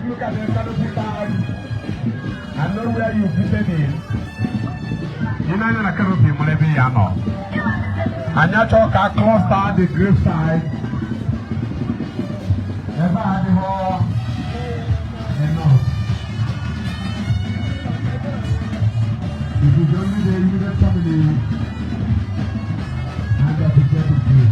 Look at the canopy tag and know where you fitted in. Ị na-anya na canopy mara ebe ya nọ. Anyị achọghị ka cluster the grave side. Ebe a adịghị enough. It is only the immediate family and the official group.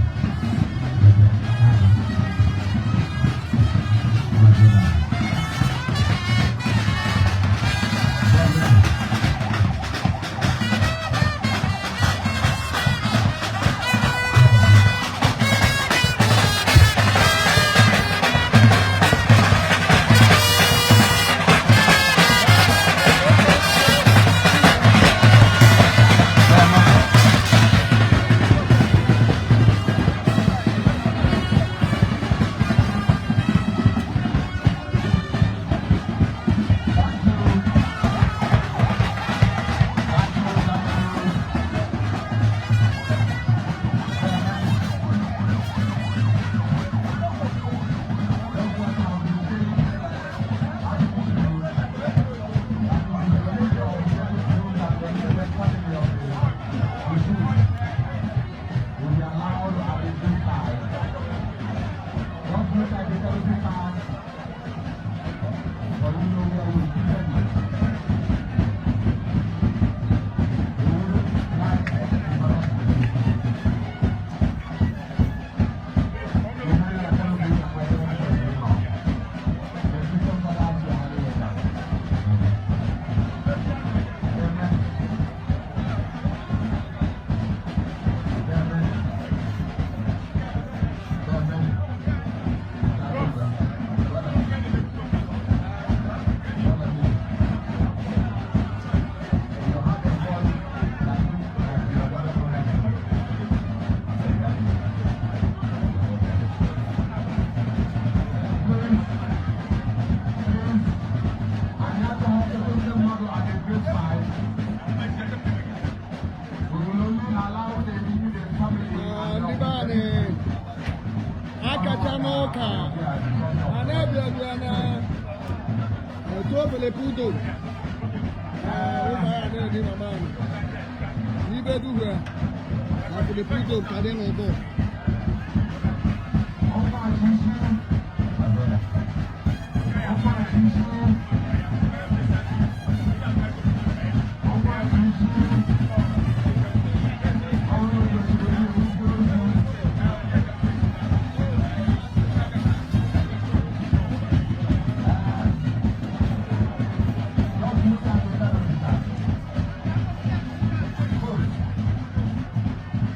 Ndị be anyị akacha n'ụka ma na-abịa bịa na otu ofele pudo ụka ya na-edi mama anyị n'ibe duhue na Filipudo ka dị n'ụbọ.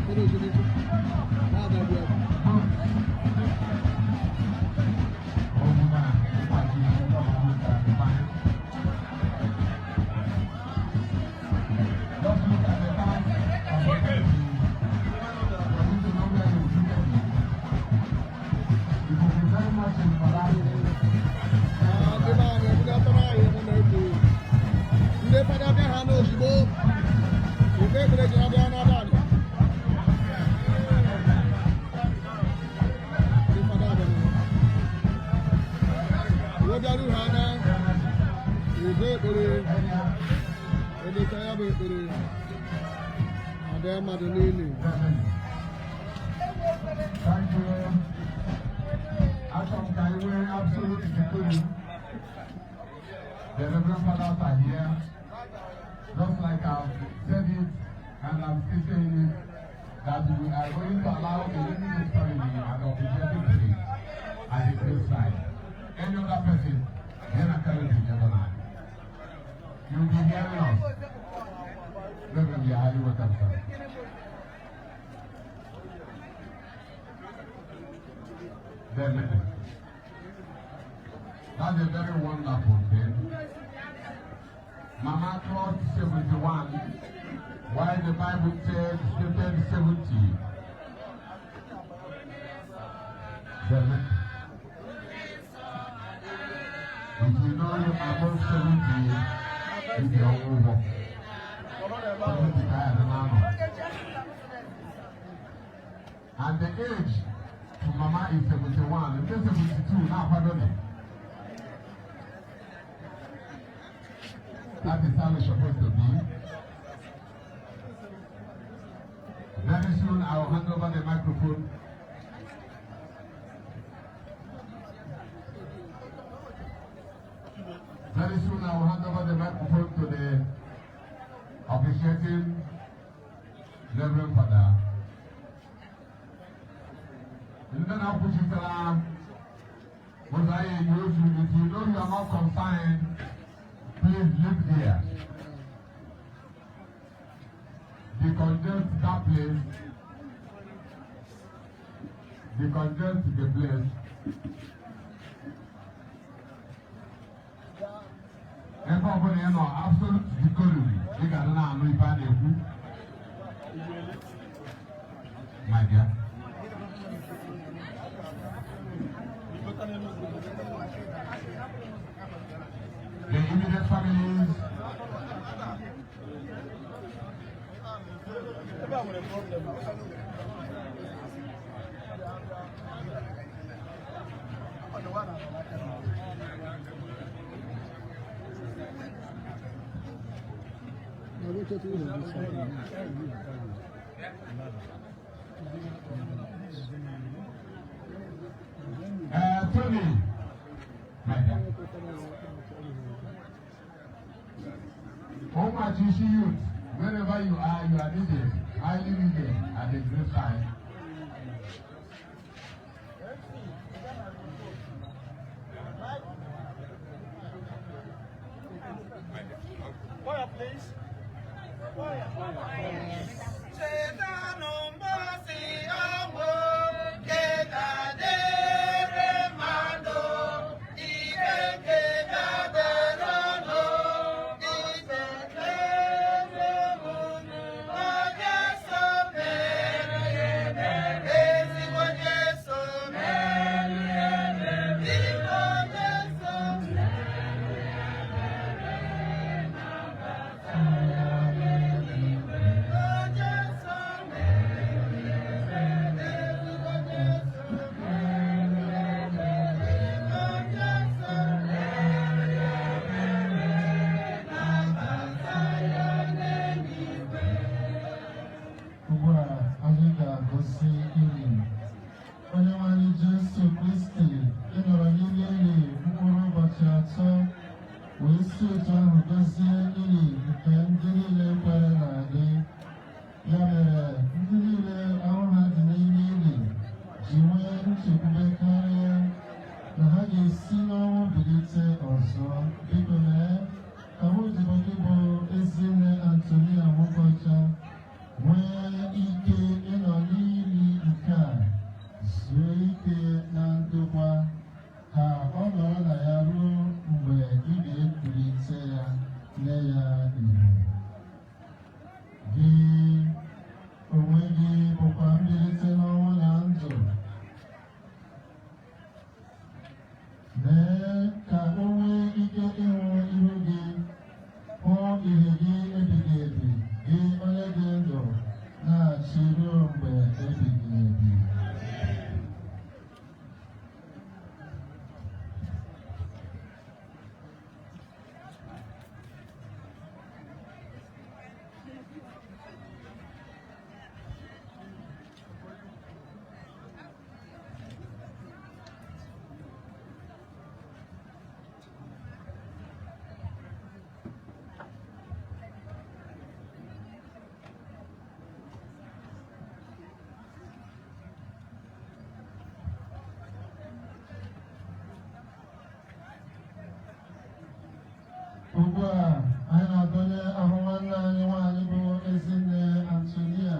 Kedu ozugbo na-adabịa? Ndị be anyị ebudatara anyị mụ na-ekwu ndị fada bịa ha n'ozugbo ikpe ekpere ji abịa n'abalị ndị fada abịa uwe bịaru ha na ebe ekpere emecha ya bụ ekpere adị mmadụ niile. Thank you. Achọrọ m ka anyị nwee absolute security. The Reverend Fathers are here. Just like I've said it, and I'm still saying it, that we are going to allow the immediate family and officiating priest at the graveside. Any other person, then I carry the gentleman. You'll be hearing us. Reverend, you're highly welcome, sir. Then, that's a very wonderful thing. Mama crossed 71, while the Bible said stated 70. Then, if you know you're above 70, if you're over 70, I don't know. And the age to Mama is 71. If you're 72, now pardon me. That is how it's supposed to be. Very soon I will hand over the microphone. Very soon I will hand over the microphone to the officiating Reverend Father. Ndị na-akwụchitere ụzọ anyị enyi ozu, if you know you are not concerned, please leave there. Decongest that place. Decongest the place. Ebe ọbụla ị nọ, absolute decorum, ị ga na-anụ ife a na-ekwu. My dear. The immediate families. Na wetin you dey do? Tony, my dear. Ụmụachishi youth, wherever you are needed, highly needed at the graveside. Choir, please. Choir. Chetanụ mgbasị ọnwụ nke ga-adịrị mmadụ, ike nke ga-abịara ọnụ, ike nke unu, Jesu mere ebere, ezigbo Jesu mere ebere, biko Jesu mere ebere, nabata ya n'eluigwe. Jesu mere ebere, ezigbo Jesu mere ebere, biko Jesu mere ebere, nabata ya n'eluigwe. Ugbu a anyị ga-agọzi ili. Onye nwe anyị Jesu Kristi, ị nọrọ n'ime ili mkpụrụ ụbọchị 3 wee si otu ahụ gọzie ili nke ndị niile kwere na gị. Ya mere ndị niile ahụ ha dị n'ime ili ji nwee nchekwube karịa na ha ga-esi n'ọnwụ bilite ọzọ. Biko mee ka nwa gị bụ Ezinne Antonia Nwokocha nwee ike ịnọ n'ili nke a zuo ike na ndokwa, ka ọ nọrọ na ya ruo mgbe ị ga-ekulite ya nye ya ìhè. Gị onwe gị bụkwa mbilite n'ọnwụ na ndụ. Mee ka o nwee ike ịhụ ihu gị, hụ ìhè gị ebighị ebi, gị onye dị ndụ na-achị ruo mgbe ebighị ebi. Ugbu a anyị na-adọnye ahụ nwanne anyị nwaanyị bụ Ezinne Antonia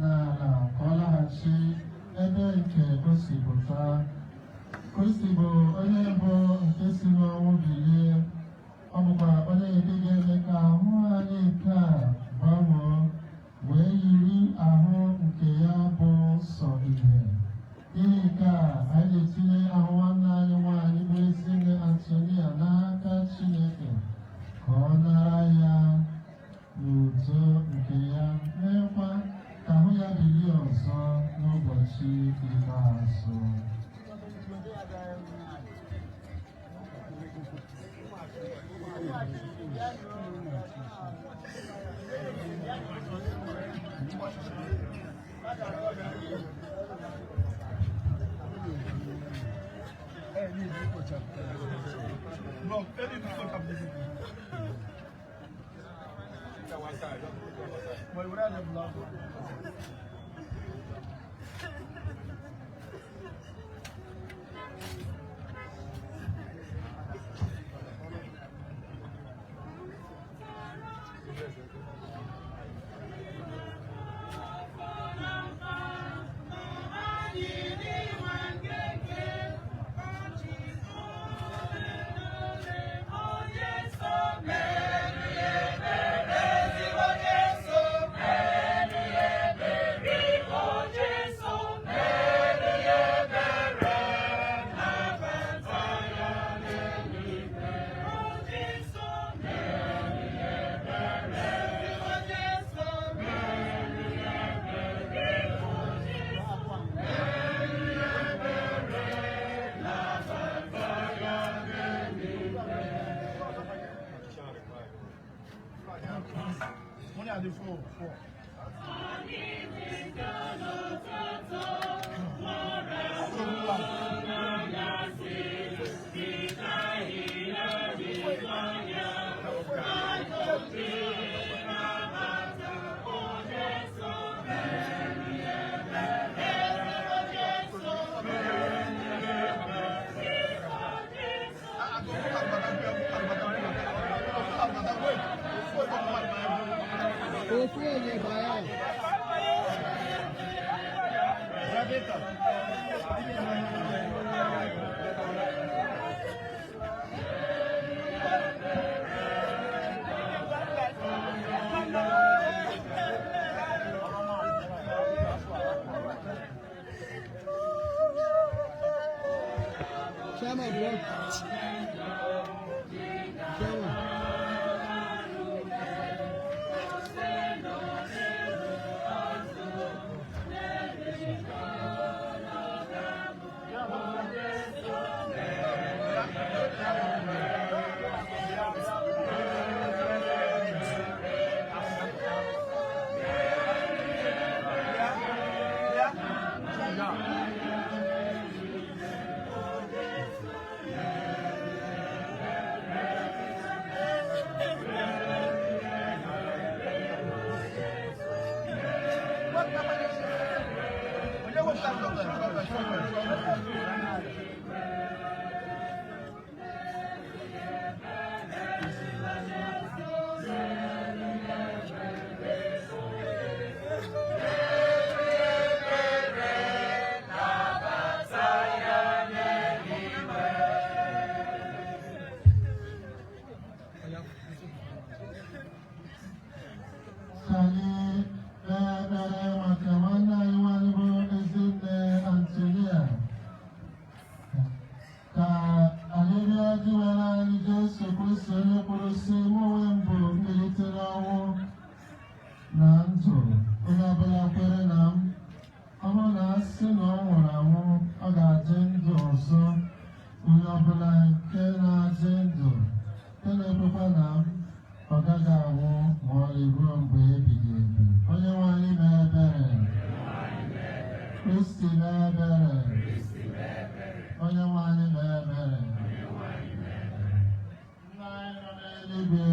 n'ala ka ọ laghachi ebe nke o si pụta. Kristi bụ onye mbụ nke si n'ọnwụ bilie. Ọ bụkwa onye nke ga-eme ka ahụ anyị nke a gbanwee wee yiri ahụ nke ya bụ sọ ihe. N'ihi nke a, anyị na-etinye ahụ nwanne anyị nwaanyị bụ Ezinne Antonia n'aka Chineke ka ọ nara ya n'udo nke ya, meekwa ka ahụ ya bilie ọzọ n'ụbọchị ikpeazụ. Ofu onye baya. Chairman, bro. Chairman. Ka anyị kpee ekpere maka nwanne anyị nwanyị bụ Ezinne Antonia. Ka anyị rịọ Dinwenụ anyị Jesu Kristi onye kwuru sị, mụ onwe m bụ mbilite n'ọnwụ na ndụ, onye ọbụla kwere na m, ọ bụrụ na a sị na ọ nwụrụ anwụ, ọ ga-adị ndụ ọzọ. Onye ọbụla nke na-adị ndụ, nke na-ekwekwa na m, ọ gaghị anwụ ma ọlị ruo mgbe ebighị ebi. Onye nwe anyị mee ebere. Kristi mee ebere. Onye nwe anyị mee ebere. Nna anyị nọ n'eluigwe.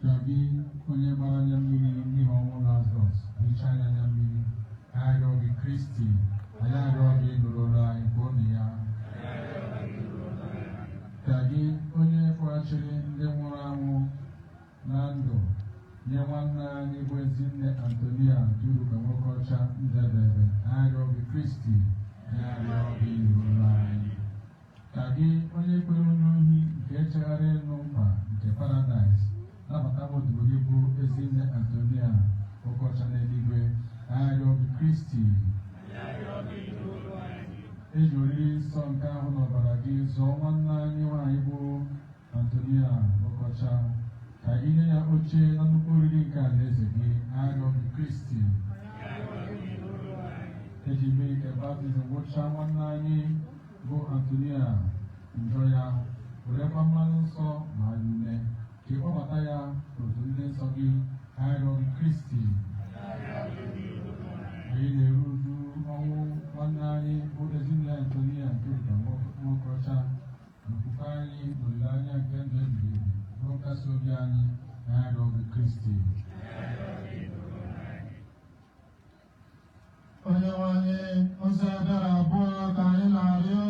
Ka gị onye gbara anya mmiri n'ihi ọnwụ Lazarọs hichaa anyị anya mmiri, anyị arịọ gị Kristi, anyị arịọ gị nụrụ olu anyị kwuo na ya. Ka gị onye kpọghachiri ndị nwụrụ anwụ na ndụ nye nwanne anyị bụ Ezinne Antonia Duruka Nwokocha ndebebe, anyị arịọ gị Kristi, anyị arịọ gị nụrụ olu anyị. Ka gị onye kwere onye ohi nke echegharị ịnụ nkwa nke paradaịs nabata odibo gị bụ Ezinne Antonia Nwokocha n'eluigwe, anyị arịọ gị Kristi. Eji oriri nsọ nke ahụ na ọbara gị zụọ nwanne anyị nwaanyị bụ Antonia Nwokocha, ka ị nye ya oche na nnukwu oriri nke alaeze gị, anyị arịọ gị Kristi. Eji mmiri ka Baptizim gwụchaa nwanne anyị bụ Antonia njọ ya, werekwa mmanụ nsọ ma ya ume ka ị kpọbata ya n'otu ndị nsọ gị, ka anyị rịọ gị Kristi. Anyị na-eru uju ọnwụ nwanne anyị bụ Ezinne Antonia Nkiruka Nwokocha. N'okwukwe anyị na olileanya nke ndụ ebighị ebi bụrụ nkasi obi anyị, na anyị rịọ gị Kristi. Onye nwe anyị, ụzọ ebere abụọ ka anyị na-arịọ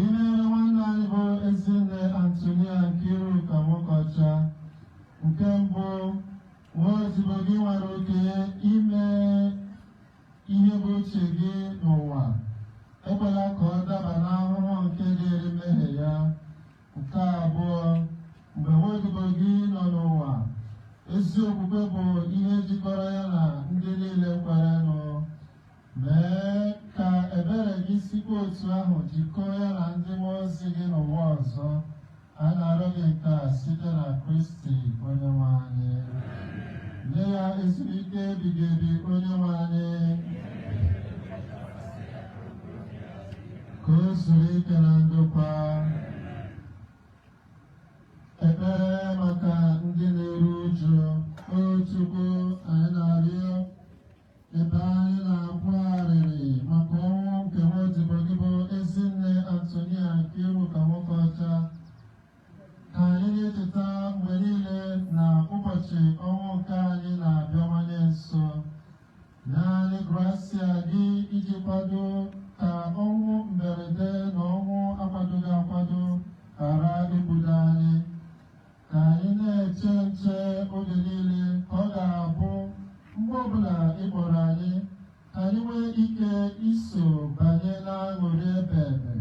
imere nwanne anyị bụ Ezinne Antonia Nkiruka Nwokocha. Nke mbụ, nwa odibo gị nwere oke ime ihe bụ uche gị n'ụwa, ekwela ka ọ daba n'ahụhụ nke dịrị mmehie ya. Nke abụọ, mgbe nwa odibo gị nọ n'ụwa, ezi okwukwe bụ ihe jikọrọ ya na ndị niile kwerenụ. Mee ka ebere gị sikwa otu ahụ jikọọ ya na ndị mmụọ ozi gị n'ụwa ọzọ. A na-arịọ gị nke a site na Kristi onye nwe anyị. Nye ya ezumike ebighị ebi, onye nwe anyị, ka o zuru ike na ndokwa. Ekpere maka ndị na-eru uju. O Chukwu, anyị na-arịọ ebe anyị na-akwa arịrị maka ọnwụ nke nwa odibo gị bụ Ezinne Antonia Nkiruka Nwokocha, ka anyị na-echeta mgbe niile na ụbọchị ọnwụ nke anyị na-abịawanye nso. Naanị grasia gị iji kwado ka ọnwụ mberede na ọnwụ akwadoghị akwado ghara igbudo anyị, ka anyị na-eche nche oge niile, ka ọ ga-abụ mgbe ọbụla ị kpọrọ anyị, ka anyị nwee ike iso banye n'aṅụrị ebe ebe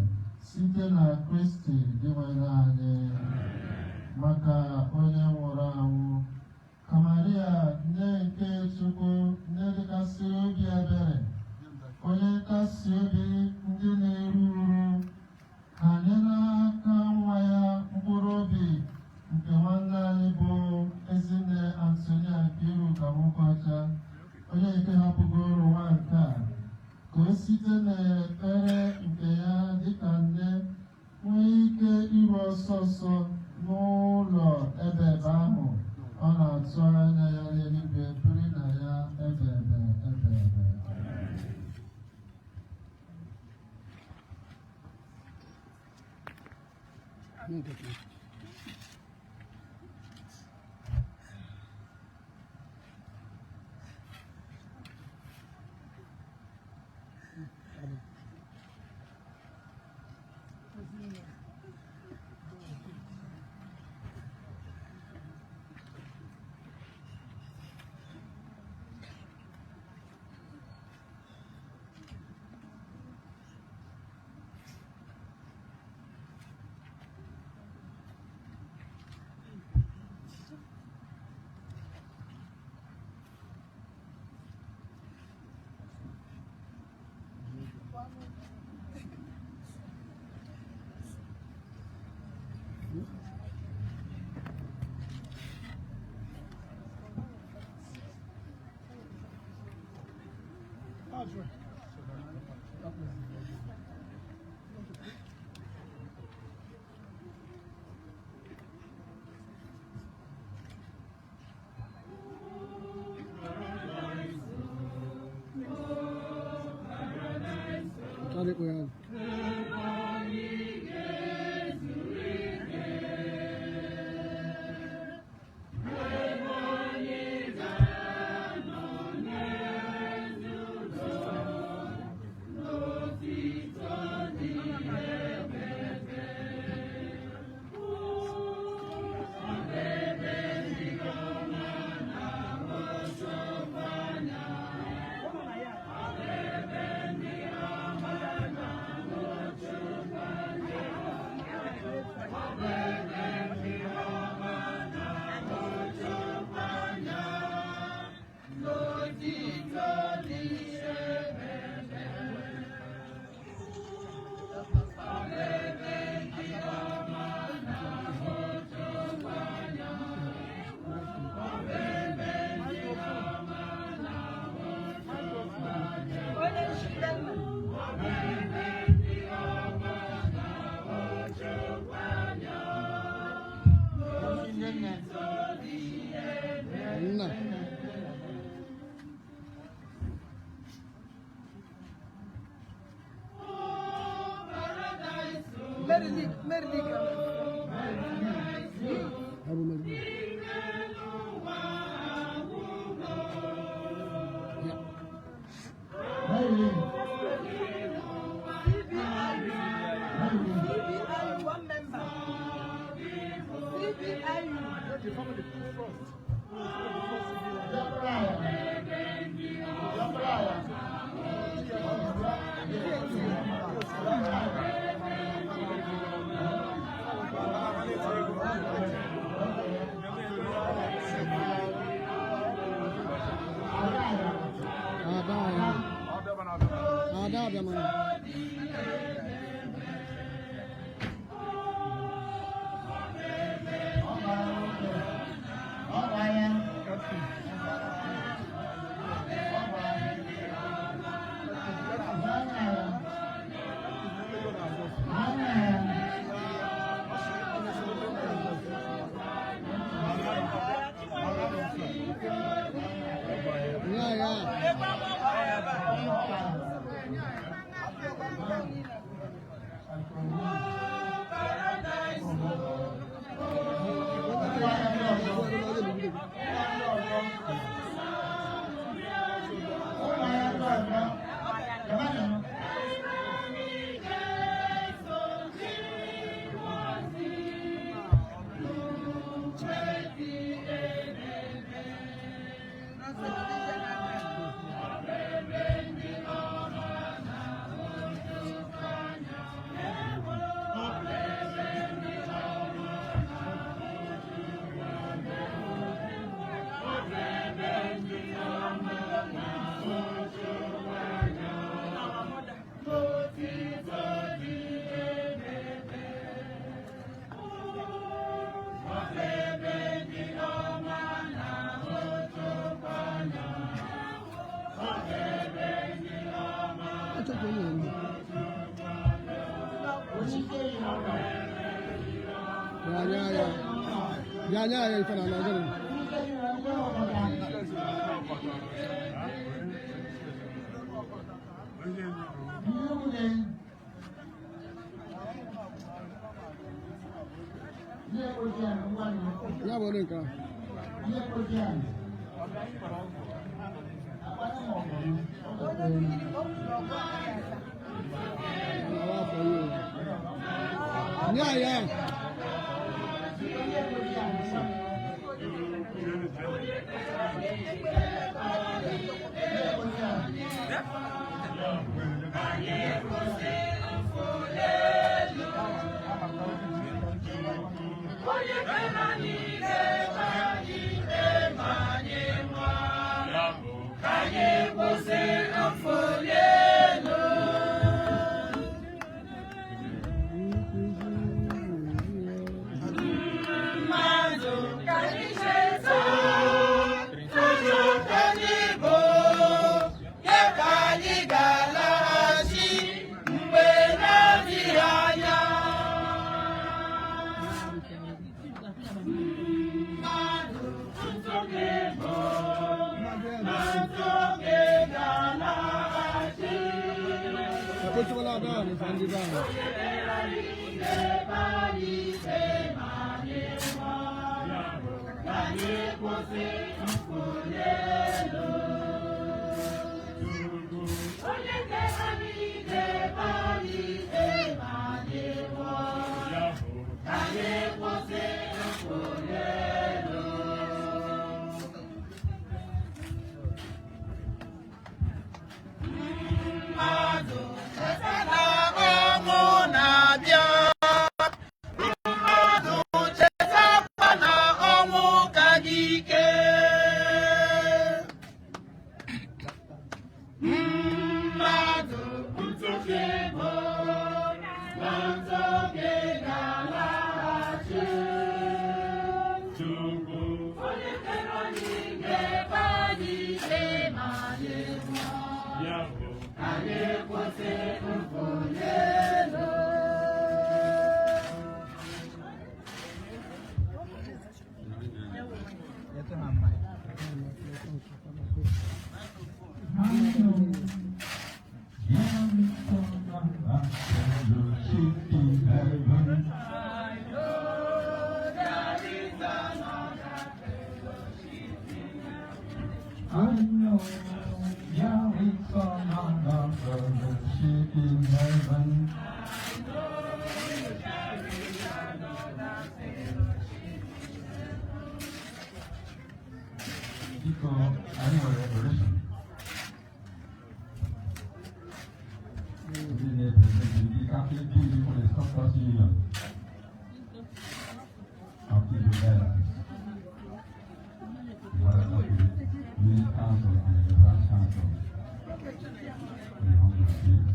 site na Kristi Dinwenụ anyị. Maka onye nwụrụ anwụ, ka Maria nne nke Chukwu, nne dịkasịrị obi ebere, onye nkasi obi ndị na-eru uru, ka anyị n'aka nwa ya mkpụrụ obi nke nwanne anyị bụ Ezinne Antonia Nkiruka Nwokocha, onye nke hapụgoro ụwa nke a, ka o site n'ekpere nke ya dịka nne nwee ike iru ọsọ ọsọ n'ụlọ ebe ebe ahụ ọ na-atụ anya ya n'eluigwe, biri na ya ebe ebe ebe ebe. Karịkwa ya. Mary League, Mary League. Ọ bụ Mary. Ya. CBIU. CBIU, one member. CBIU. Ada ya. Ada abịa mana. Ya ya. Achọkwa onye elu. Bịa nye ya. Bịa nye ya ife na ala gịnị. Ya bụ onye nke a. Na wa afọ ya o. Nye ya. Ekpochiwala ada ahụ n'ife ndị be ahụ. Ọnwụ na-abịa mmadụ chetakwa na ọnwụ ka gị ike mmadụ ntụke bụ na ntụke ga-alaghachi Chukwu onye kere anyị ga-ekpe anyị ikpe ma anyị nwụọ anyị kwụsị mfuli elu. Ndị na-epresent ndị Catholic Bill for the Scottish Union of the Diocese. The other of the Unit Council and the Branch Council. In the humble state.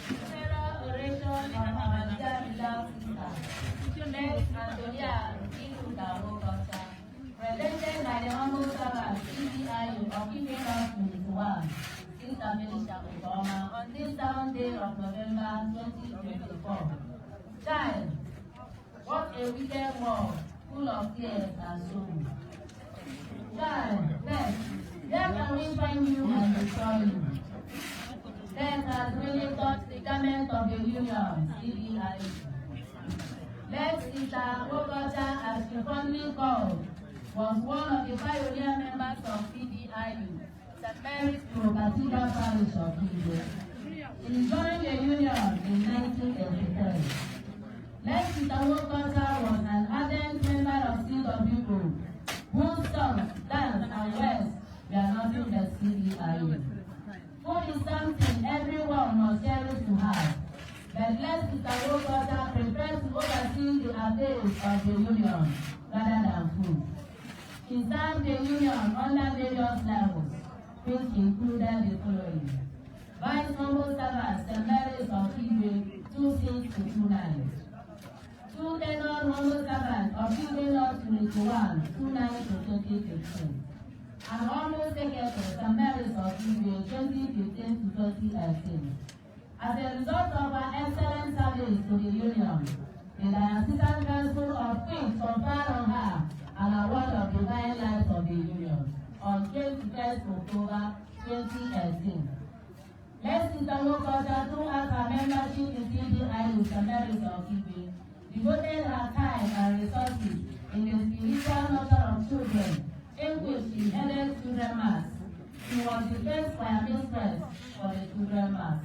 Funeral oration on our dear beloved sister, late Antonia Iluka Nwokocha, presented by the humble servant CDIU of Okigwe North Unit 1, Sister Felicia Obama, on this 7th day of November 2024. Child, what a wicked world, full of tears and sorrow. Child, death, where can we find you and destroy you? Death has really touched the garment of the union, CDIU. Late Sister Nwokocha, as she fondly called, was one of the pioneer members of CDIU, St. Mary's Pro Cathedral Parish of Igwe. She joined the union in 1983. Late Sister Nwokocha was an ardent member of CWO, whose songs, dance, and words were nothing but CDIU. Food is something everyone must cherish to have. But late Sister Nwokocha preferred to oversee the affairs of the union rather than food. She served the union under various levels, which included the following: Vice Humble Servant, St. Mary's of Igwe, 26 to 29. Two Tenor Humble Servant of Igwe North Unit 1, 29 to 2015. And Humble Secretary, St. Mary's of Igwe, 2015 to 2018. As a result of her excellent service to the union, the Diocesan Council of Queens conferred on her an award of Divine Light of the Union on 21st October 2018. Late Sister Nwokocha, throughout her membership in CDIU St. Mary's of Igwe, devoted her time and resources in the spiritual nurture of children, in which she headed Children Mass. She was the first choir mistress for the Children Mass.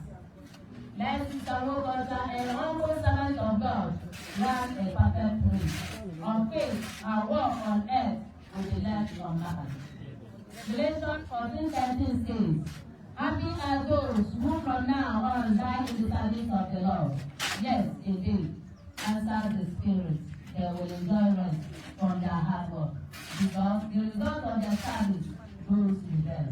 Late Sister Nwokocha, a humble servant of God, ran a perfect race, of which her work on earth will be left unmarked. Revelation 14:13 says, "Happy are those who from now on die in the service of the Lord. Yes, indeed, answers the Spirit, they will enjoy rest from their hard work, because the result of their service goes with them."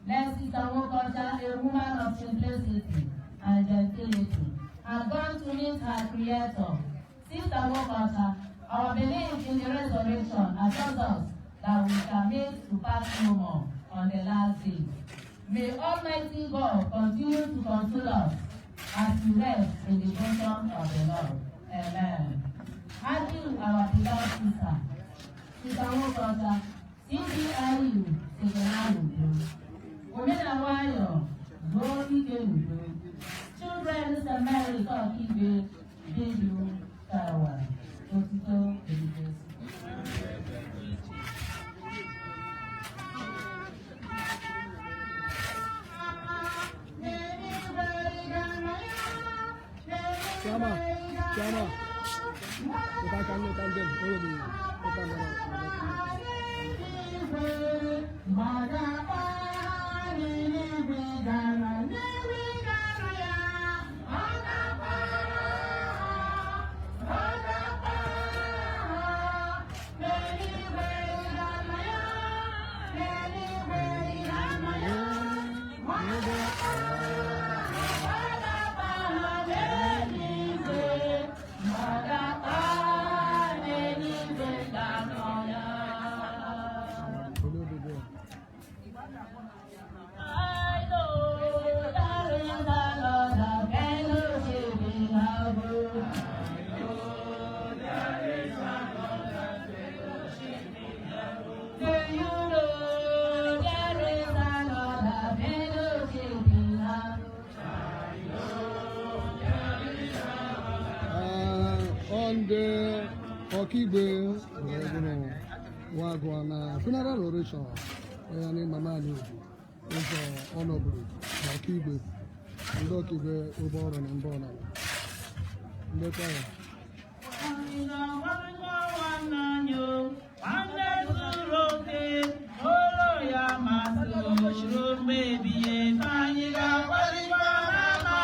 Late Sister Nwokocha, a woman of simplicity and gentility, had gone to meet her Creator. Sister Nwokocha, our belief in the resurrection assures us that we shall meet to part no more on the last day. May Almighty God continue to console us as we rest in the bosom of the Lord. Amen. Adieu, our beloved sister. Sister Nwokocha, CDIU, Sister. Omenawayọ, zuo ike n'udo. Children St. Mary's Okigwe, bid you farewell. Otito dịrị Jesu. Chiama, Chiama. Ịta aka nne ka ndị ụlọ dị ịta nara. Onye obodo a. I know there is another fellowship in heaven. Do you know there is another fellowship in heaven? Ọ ndị Okigwe were wagụọ na funeral oration ya na mama anyị obi ụzọ ọnọbụrụ na Okigwe, ndị Okigwe ụbọ ọrụ na mba ọnala ndị kwaya. Nwanne zuru oke, olu ya masịrị ruo mgbe ebighị ebi. Anyị ga-akwarịkwa mama.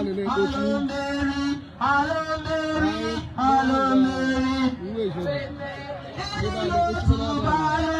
na-ekpochi iwe ìṣẹ̀lẹ̀ ebe a na-ekpochi n'abalị.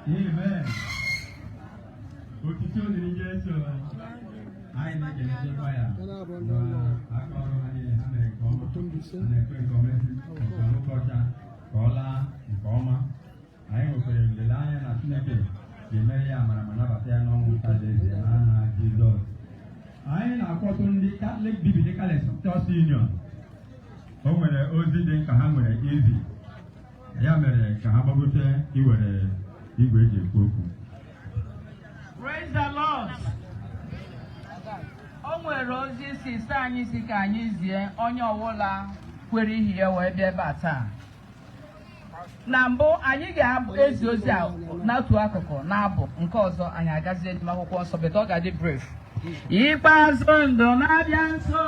Amen. Otito dịrị Jesu. Anyị na-ekele ndị kwaya na aka ọrụ ha niile ha mere nke ọma. Ha na-ekwe nke ọma esi nke nwoke ọcha ka ọ laa nke ọma. Anyị nwekwara olileanya na Chineke ga-emere ya amara ma nabata ya n'ọnwụ nke alaeze n'aha Jizọs. Anyị na-akpọtụ ndị Catholic Biblical Instructors Union. O nwere ozi dị ka ha nwere izi, ya mere ka ha gbagote iwere igwe eji ekwu okwu. Praise the Lord. O nwere ozi sister anyị si ka anyị zie onye ọbụla kwere ihi ya wee bịa ebe a taa. Na mbụ, anyị ga-ezi ozi a n'otu akụkụ na-abụ nke ọzọ, anyị agazie n'ime Akwụkwọ Nsọ, but ọ ga-adị brief. Ikpeazụ ndụ na-abịa nso,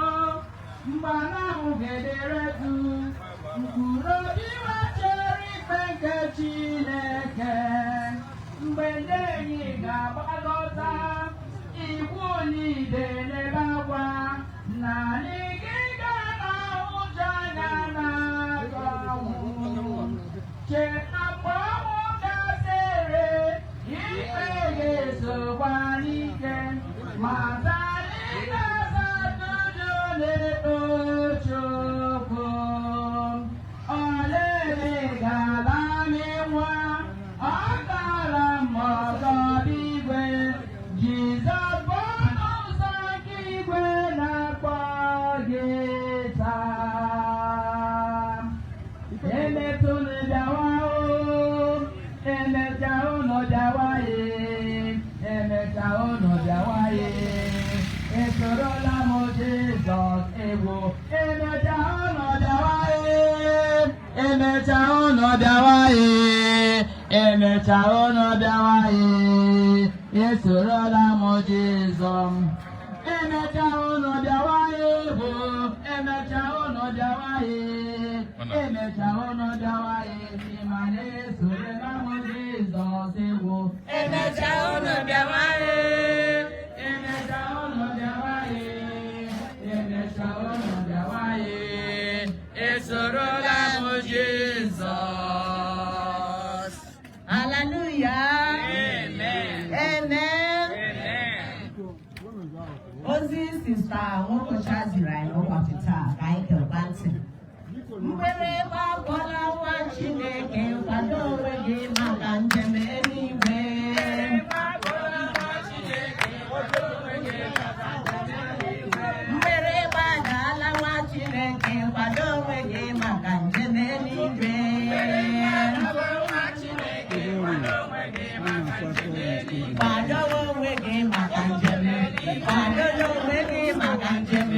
mgbe ala ahụ ga-edere du, mkpụrụ obi wechere ikpe nke Chineke, mgbe ndị enyi ga-agbakọta, ikwu niile n'ebe akwa, naanị gị ga na-ahụju anya na-akọ ọnwụ. Cheta mgbe ọnwụ gasịrị, ikpe ga-esokwa n'ike, mata anyị ga-aza ajụjụ n'ikpe Chukwu. Olele ga-ala n'ịnwa, ọ kara mma ọzọ bụ igwe. Jizọs bụ ọnụ ụzọ nke igwe na-akpọ gị taa. Emetụnụ bịawa o, emecha unu bịawa ye, emecha unu bịawa ye, esorola m Jizọs egwu. Emecha unu bịawa ye, emecha unu bịawa ye, emecha unu bịawa ye, esorola m Jizọs. Emecha unu bịawa ye bụ, emecha unu bịawa ye, emecha unu bịawa ye, ma na-esorola m Jizọs egwu. Emecha unu bịawa ye, emecha unu bịawa ye, emecha unu bịawa ye, esorola m Jizọs. Hallelujah. Amen. Amen. Amen. Ozi Sister Nwokocha ziri anyị n'ụbọchị taa ka anyị gekwa ntị. Mgbere gbagọla, nwa Chineke, kwado onwe gị maka njem eluigwe. Mgbere gbagala, nwa Chineke, kwado onwe gị maka njem eluigwe. Kwado onwe gị maka njem, kwado onwe gị maka njem,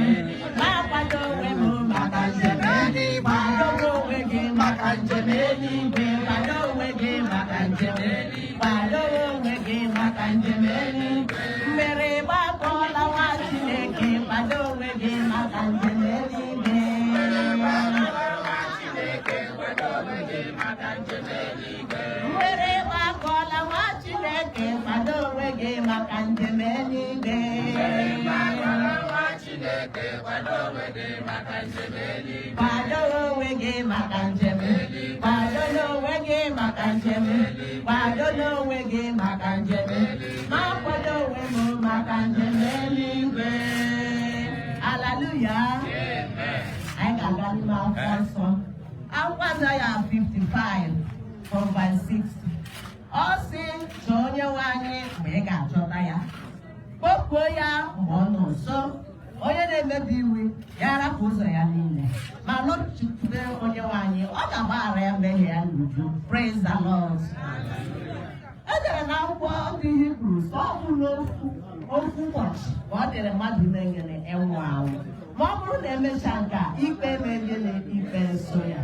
ma kwado onwe m maka njem. Kwado onwe gị maka njem eluigwe, kwado onwe gị maka njem, kwado onwe gị maka njem eluigwe. Mmiri gbakọla, nwa Chineke, kwado onwe gị maka njem eluigwe. Mmiri gbakọla, nwa Chineke, kwado onwe gị maka njem eluigwe. Kwado onwe gị maka njem, kwado onwe gị maka njem, kwado onwe gị maka njem, ma kwado onwe m maka njem eluigwe. Haleluya! Anyị ga-aga n'ime Akwụkwọ Nsọ, akwụkwọ Aịzaya 55 from verse 6. Ọ sị, "Chọọ Onye nwe anyị mgbe ị ga-achọta ya, kpọkuo ya mgbe ọ nọ nso. Onye na-emebi iwu ya rapụ ụzọ ya niile ma lọghachikwute Onye nwe anyị, ọ ga-agbaghara ya mmehie ya n'uju." Praise the Lord. E dere na akwụkwọ ndị Hibru, sọ ọ bụrụ ofu ofu ụbọchị ka ọ dịrị mmadụ ime ngịnị? Ịnwụ anwụ. Ma ọ bụrụ na emechaa nke a, ikpe eme gịnị? Ikpe nso ya.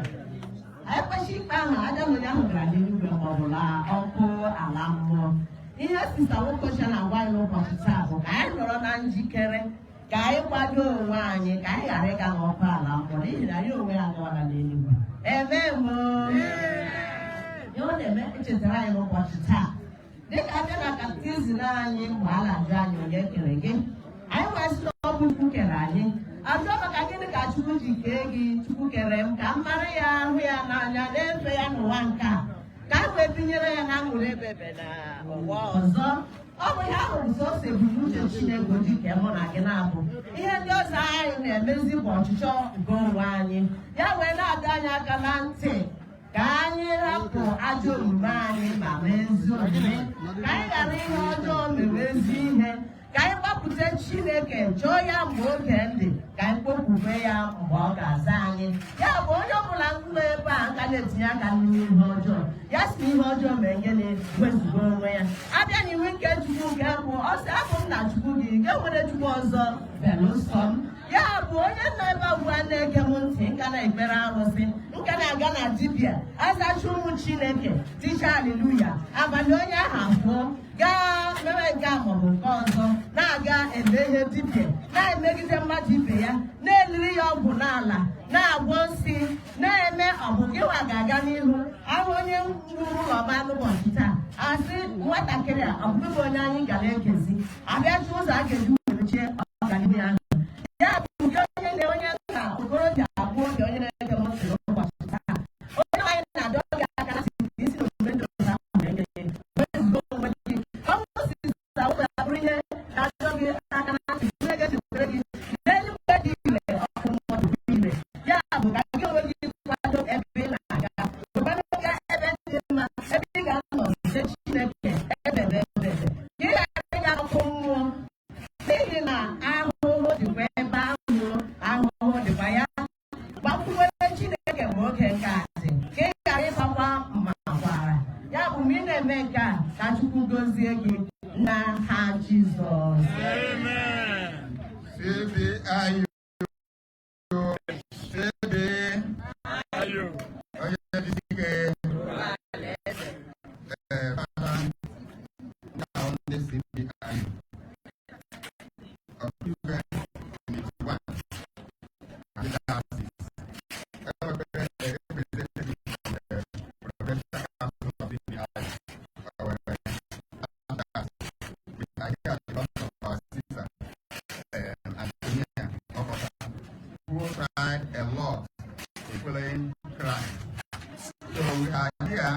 Ekpechi ikpe ahụ, aja na onye ahụ gara n'eluigwe ma ọ bụ laa ọkụ ala mmụọ. Ihe Sister Nwokocha na-agwa anyị n'ụbọchị taa bụ ka anyị nọrọ na njikere, ka anyị kwado onwe anyị, ka anyị ghara ịga n'ọkụ ala mmụọ, n'ihi na ya onwe ya agawala n'eluigwe. Eme m ihe ọ na-eme echetara anyị n'ụbọchị taa, dịka abịa na catechism anyị, mgbe a na-ajụ anyị, "Onye kere gị?" anyị wee sị na ọ bụ Chukwu kere anyị. Ajụọ, "Maka gịnị ka Chukwu ji kee gị?" Chukwu kere m ka m mara ya, hụ ya n'anya, na-efe ya n'ụwa nke a, ka m wee tinyere ya na aṅụrị ebebe na ụwa ọzọ. Ọ bụ ihe ahụ bụ sọsọ ebumnuche Chineke ji kee mụ na gị na-abụ. Ihe ndị ọzọ anyị na-emezi bụ ọchịchọ nke onwe anyị. Ya wee na-adọ anyị aka na ntị ka anyị rapụ ajọ omume anyị ma mee ezi omume, ka anyị ghara ihe ọjọọ mewe ezi ihe, ka anyị gbapụ. Gbakwute Chineke, chọọ ya mgbe oge dị, ka anyị kpọkwube ya mgbe ọ ga-aza anyị. Ya bụ, onye ọbụla nọ ebe a nka na-etinye aka n'ihe ọjọọ, ya si na ihe ọjọọ ma gịnị, wezụga onwe ya. Abịa n'iwu nke Chukwu nke mbụ, ọ sị, "Abụ m na Chukwu gị, nke nwere Chukwu ọzọ belụsọ m." Ya bụ, onye nọ ebe a ugbu a na-ege m ntị, nka na-ekpere arụsị, nka na-aga na dibịa azacha ụmụ Chineke ticha aliluya, abalị onye ahụ abụọ gaa mewe nke a maọbụ nke ọzọ, na-aga eme ihe dibịa, na-emegide mmadụ ibe ya, na-eliri ya ọgwụ n'ala, na-agwọ nsị, na-eme ọbụ gịwa ga-aga n'ihu ahụ onye ruru ụlọ ọma n'ụbọchị taa, asị nwatakịrị a ọ bụghị onye anyị gara ekezi abịachi ụzọ a ga-eji wee ọganihu ya. Ya bụ, gị onye na onye nna, okorobịa abụọ, oge onye na-ege m ntị n'ụbọchị taa, onye anyị na-adọ gị aka na ntị ka isi n'omume ndị ọzọ ahụ mee gịnị, wezuga onwe gị. Ọ bụrụ sista ụlọ abụrụ ihe na-adọ gị aka na ntị, ihe ga-echekwere gị n'eluigwe dị ire, ọkụ mmụọ dị ire. Ya bụ, ka gị onwe gị kwado ebe ị na-aga, kwado ebe dị mma, ebe ị ga-anọ site Chineke ebe ebe ebe, ka ị ghara ịga ọkụ mmụọ, n'ihi na ahụhụ dịkwa ebe ahụ, ahụhụ dịkwa ya. Gbakwuwere Chineke mgbe oge nke a dị, ka ị ghara ịgbakwa mma gwara. Ya bụ, mgbe ị na-eme nke a, ka Chukwu gozie gị n'aha Jizọs. CBIU, CB, onye dike, ee, fada na ndị CBIU, Okigwe Unit 1, and the diocese. Enwekwara a representative from the Provincial Council of CBIU, our diocese. We are here because of our sister, Antonia Okota, who tried a lot in following Christ. So we are here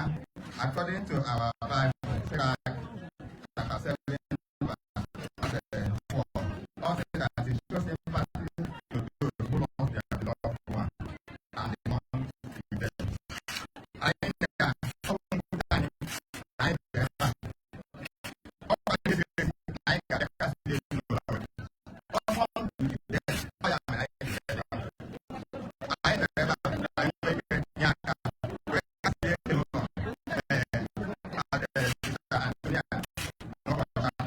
according to our Bible, Sirach chapter 7, verse 4. Also that it shows sympathy to those who love their beloved one and they want to them. Anyị na ọ bụ mwute anyị na anyị bịara ebe a. Ọ bụ anyị ziri ezi na anyị ga-abịakasị ezinụlọ ahụ. Ọsọ ndụ dị, ọ ya mere anyị ji bịa ebe a. Anyị bịara ebe a ka anyị nwee ike nye aka wee kasie ezinụlọ ee Sister Antonia Nwokocha.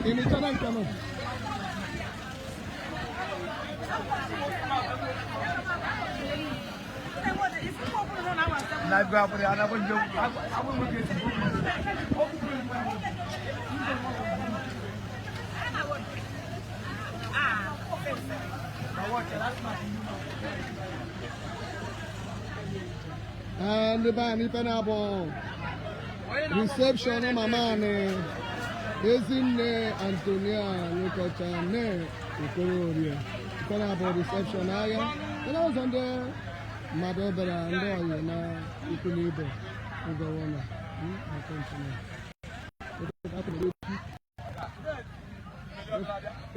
Emechara nke nọ. Ee, ndị be anyị, ife na-abụ reception mama anyị, Ezinne Antonia Nwokocha nne Okororie. Ife na-abụ reception agha ndị ụzọ ndị mmadụ bịara, ndị ọyị na ikwu na ibe ụgọwọna.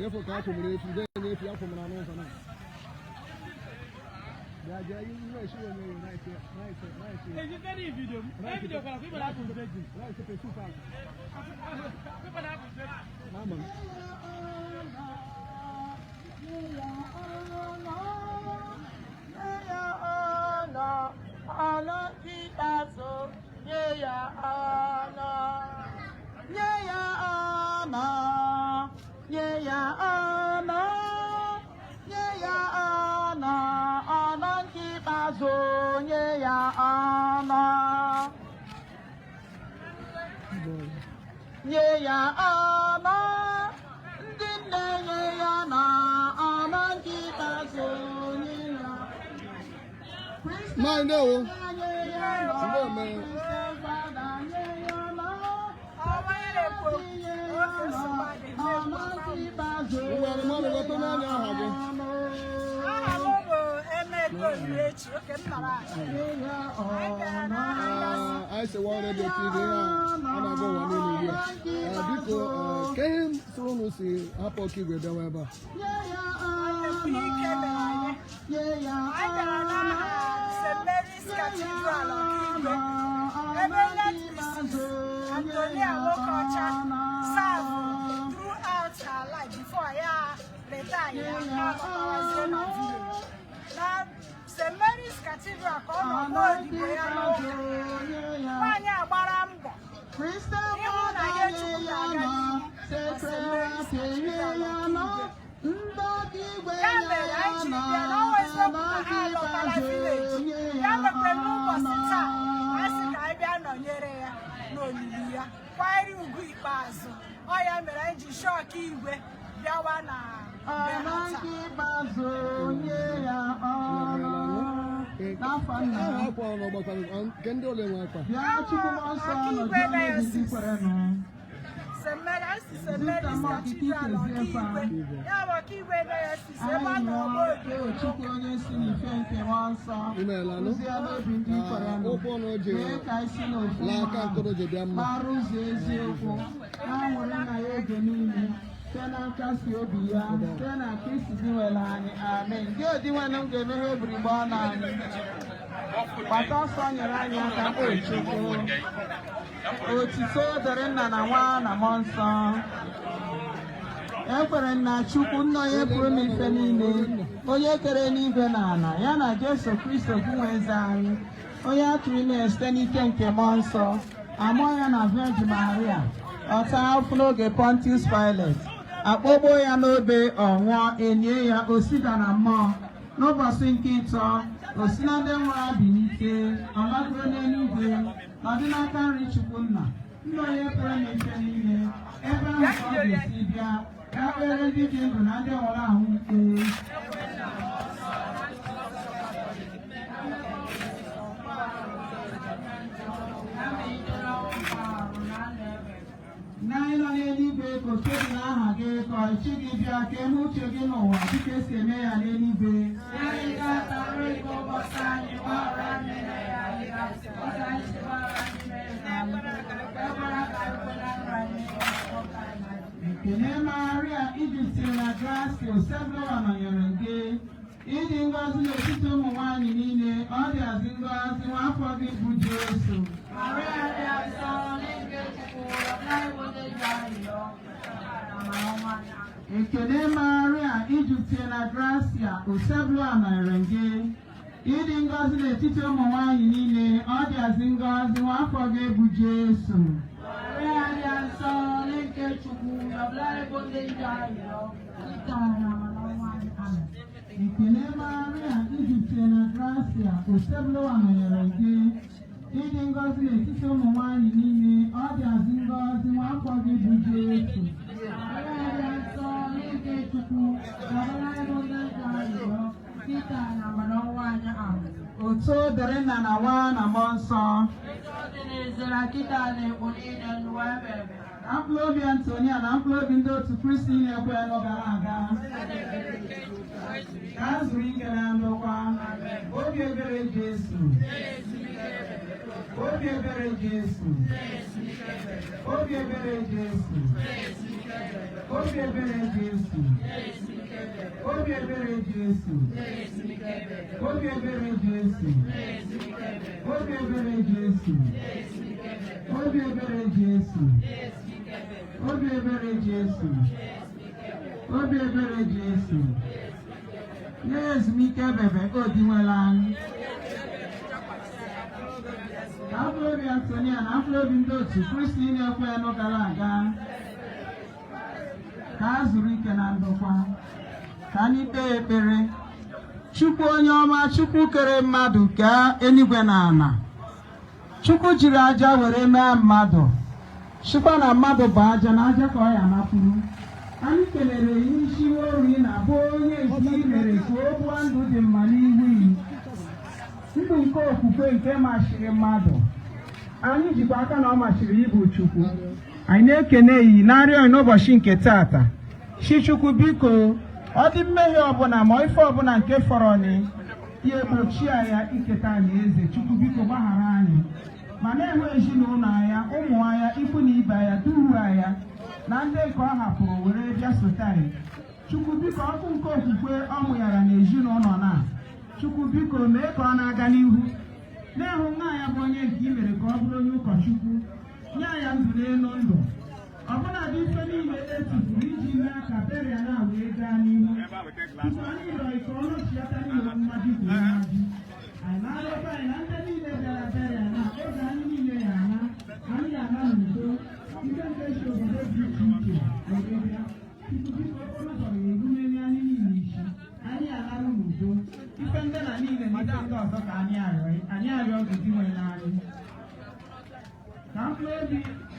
Efu ka akwụmere efu dee na-efu akwụmere n'ụzọ na bịa jee ihe esi onye right right right right pesu park. Mama. Nye ya ọnọ, ọnọ ikpeazụ, nye ya ọnọ. Nye ya ọnọ, nye ya ọnọ, nye ya ọnọ, ọnọ nke ikpeazụ, nye ya ọnọ. Nye ya ọnọ, ndị nne, nye ya na ọnọ nke ikpeazụ, nye ya. Ma ndewo. Ndewo mere. Ngwa, mmadụ weta n'anya aha gị. Aha m bụ Emeka Onyinyechi, oke m nọrọ ala. Anyị bịara n'aha Anyị si World Radio TV a ọ na-aga ụwa niile ugbu a. Biko, ke ihe soro unu si hapụ Ọkigwe bịawa ebe a? Ihe ike mere anyị. Anyị bịara n'aha St. Mary's Cathedral, Ọkigwe, ebe late Mrs. Antonia Nwokocha serve throughout her life before ya retire, ya alọtawazie na village. Na St. Mary's Cathedral ka ọ nọ gbaa odibo ya n'ụka. Nwaanyị a gbara mbọ ịhụ na ihe Chukwu na-aga n'ihu na St. Mary's Cathedral, Ọkigwe. Ya mere anyị ji bịa n'ọnwa eziokwu na ha alọtala village. Ya mekwere n'ụbọchị taa, a sị ka anyị bịa nọnyere ya n'olili ya, kwanyere ugwu ikpeazụ. Ọ ya mere anyị ji shi Ọkigwe bịawa na be ha taa. Aha akwa ọ n'ọgbakọ nke ndị ole nwe akwa? Ọkigwe Diocese, St. Mary, anyị si St. Mary's Cathedral, Ọkigwe. Ya bụ Ọkigwe Diocese, ebe a nọrọ gbaa odibo. Chukwu onye si n'ife nke mmụọ nsọ Imeela nụ. kụzie n'obi ndị kwere nụ, Ụkwụ ọnụ ji mee ka anyị si n'ofu laa aka nkụrụ ji bịa mma. mara ụzọ eziokwu na-anwụrụ na ya oge niile, site na nkasi obi ya, site na Kristi dinwere anyị. Amen. Gị odinwenụ m ga-emeghe ebirigbe ọnụ anyị. Gbata ọsọ nyere anyị aka, o Chukwu. Otito dịrị nna na nwa na mmụọ nsọ. Ekwere m na Chukwu nna, onye pụrụ m ife niile, onye kere n'igwe na ala, ya na Jesu Kristo bụ nwa eze anyị, onye a tụrụ ime ya site n'ike nke mmụọ nsọ, amụọ ya na Virgin Maria, ọ taa ahụhụ n'oge Pontius Pilate, akpọgbuo ya n'obe, ọ nwụọ, enye ya, o sida na mmụọ. N'ụbọchị nke ịtọ, o si na ndị nwụrụ bilite, ọ lagoro n'eluigwe, nọdụ n'aka nri Chukwu nna, nna onye pụrụ n'ife niile. Ebe ahụ ka ọ ga-esi bịa ya kpere ndị dị ndụ na ndị nwụrụ anwụ ikpe. Ka otuto dị n'aha gị, ka ọchịchị gị bịa, ka eme uche gị n'ụwa dịka esi eme ya n'eluigwe. Anyị ga-ata nri nke ụbọchị anyị, gbaghara anyị mmehie anyị, dịka anyị si gbaghara ndị mehiere anyị. Ekwela ka anyị kwe na nrọ anyị, ọka anyị. Ekele Maria, ijupụtara na grasia, Osebụrụwa nọnyere gị. Ịdị ngọzi n'etiti ụmụ nwaanyị niile, ọ dịazị ngọzi nwa afọ gị bụ Jesu. Maria dị nsọ, nne nke Chukwu, rịọrọ anyị bụ ndị njọ arịrịọ, na ọnwa anyị. Ekele Maria, ijupụtara na grasia, Osebụrụwa nọnyere gị. Ịdị ngọzi n'etiti ụmụ nwaanyị niile, ọ dịazị ngọzi nwa afọ gị bụ Jesu. Maria dị nsọ, nne nke Chukwu, rịọrọ anyị bụ ndị njọ arịrịọ, na ọnwa anyị. Amen. Ekele Maria, ijupụtara na grasia, Osebụrụwa nọnyere gị. Ịdị ngọzi n'etiti ụmụ nwaanyị niile, ọ dịazị ngọzi nwa afọ gị bụ Jesu. Maria dị nsọ, nne nke Chukwu, rịọrọ anyị bụ ndị njọ arịrịọ, kịta na amara ọnwa anyị. Amen. Otuto dịrị nna na nwa na mmụọ nsọ. Etu ọ dị n'izira kịta na ekpo niile n'ụwa ebe ebe. Na mkpụrụ obi Antonia na mkpụrụ obi ndị otu Kristi na-ekwe nụ gara aga, ka a zuru ike na ndokwa. Obi ebere Jesu, obi ebere Jesu, obi ebere Jesu, obi ebere Jesu, obi ebere Jesu, obi ebere Jesu, obi ebere Jesu, obi ebere Jesu, obi ebere Jesu, obi ebere Jesu. Nye ezumike ebebe o dinwela anyị. Ka mkpụrụ obi Antonia na mkpụrụ obi ndị otu Kristi na-ekwe nụ gara aga, ka a zuru ike na ndokwa. Ka anyị kpee ekpere. Chukwu onye ọma, Chukwu kere mmadụ, kee eluigwe na ala, Chukwu jiri aja were mee mmadụ, chịkwa na mmadụ bụ aja na aja ka ọ ya nakwuru. Anyị kelere ya isi ori na bụ onye nke i mere ka o gbuo ndụ dị mma n'ihu iyi, ndụ nke okwukwe nke machiri mmadụ. Anyị jikwa aka na ọ machiri ịbụ Chukwu. Anyị na-ekene iyi na-arịọ n'ụbọchị nke tata chi. Chukwu, biko, ọ dị mmehie ọbụla ma ife ọbụla nke fọrọ ni ya egbochi ya iketa alaeze. Chukwu, biko, gbaghara anyị, ma na-enwe ezinụlọ anya, ụmụ anya, ikwu na ibe anya, duhu anya na ndị nke ọ hapụrụ were bịa sote anyị. Chukwu, biko, ọkụ nke okwukwe ọ mụnyara n'ezinụlọ na, Chukwu, biko, mee ka ọ na-aga n'ihu. Na-ehụ nwa ya bụ onye nke i mere ka ọ bụrụ onye ụkọchukwu, nye ya ndụ n'elu ndụ, ọbụnadị ife niile etufuru iji mee ka burial na wee gaa n'ihu. Tupu anyị rịọrọ ka ọ nọchiata n'ihe mmaji kwuru mmaji, anyị na-arịọkwa anyị na ndị niile bịara burial na oge anyị niile ya ana, anyị ga-ana n'udo. Ndị nke si obodo dị iche iche were bịa, Chukwu, biko, okporo ụzọ ga-erumeli anyị niile isi, anyị alarụ n'udo. Ife ndị na niile na ife ndị ọzọ ka anyị arịọ, anyị arịọ gị dị nwere anyị. Ka mkpụrụ obi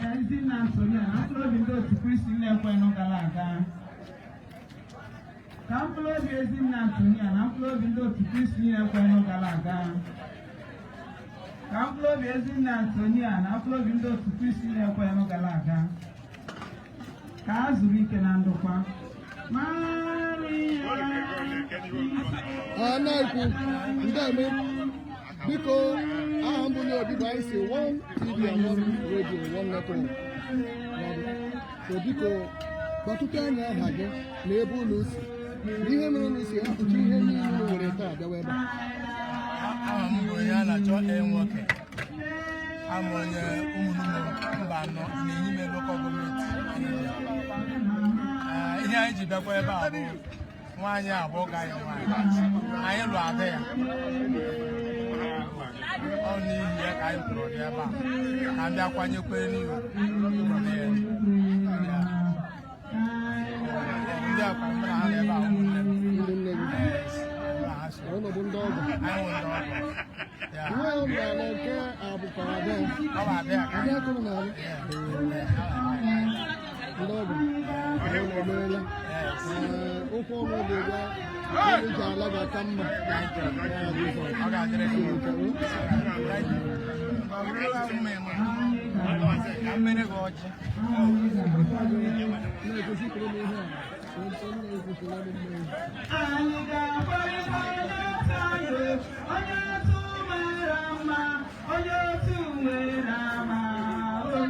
Ezinna Antonia na mkpụrụ obi ndị otu Kristi na-ekwenụ gara aga, ka mkpụrụ obi Ezinna Antonia na mkpụrụ obi ndị otu Kristi na-ekwenụ gara aga, ka mkpụrụ obi Ezinna Antonia na mkpụrụ obi ndị otu Kristi na-ekwenụ gara aga, ka a zuru ike na ndokwa. Maria. A na-ekwu ndeme, biko, aha m bụ Onye Obi bụ anyị si One TV and One Radio, One Network. So biko, gwatụta anyị aha gị na ebe unu si na ihe mere unu si hapụcha ihe niile unu nwere taa bịawa ebe a. Aha m bụ onye a na-achọ nwoke amụ onye ụmụnne mba anọ n'Ehime Local Government Area. Ihe anyị ji bịakwa ebe a bụ nwaanyị abụọ ga anyị nwaanyị anyị lụ ada ya. Ọ n'ihi ya ka anyị pụrụ dị ebe a ka m bịa kwanyekwere n'ihu ya. Ndị akwa m na ha nọ ebe a, ụmụnne m. Ụmụnne gị? Yes, ebe a ha so. Ụnụ bụ ndị ọgọ? Anyị nwere ndị ọgọ ya. Nwa ya ụnụ na-alụ nke a bụkwara ada ya? Ọ bụ ada ya ka Ada ka ụnụ na-alụ? Ndị ọgọ, ụnụ emeela. Ee, okwu ọnụ ga-egwa unu ji ala ga-aka mma. Ọ ga-adịrị gị mma. Thank you. Na-ekwesịkwara m ihe a, onye na-ekwesịrị m mmanya. Anyị ga-akparịta onye otu anyị, onye otu mara mma, onye otu nwere ama,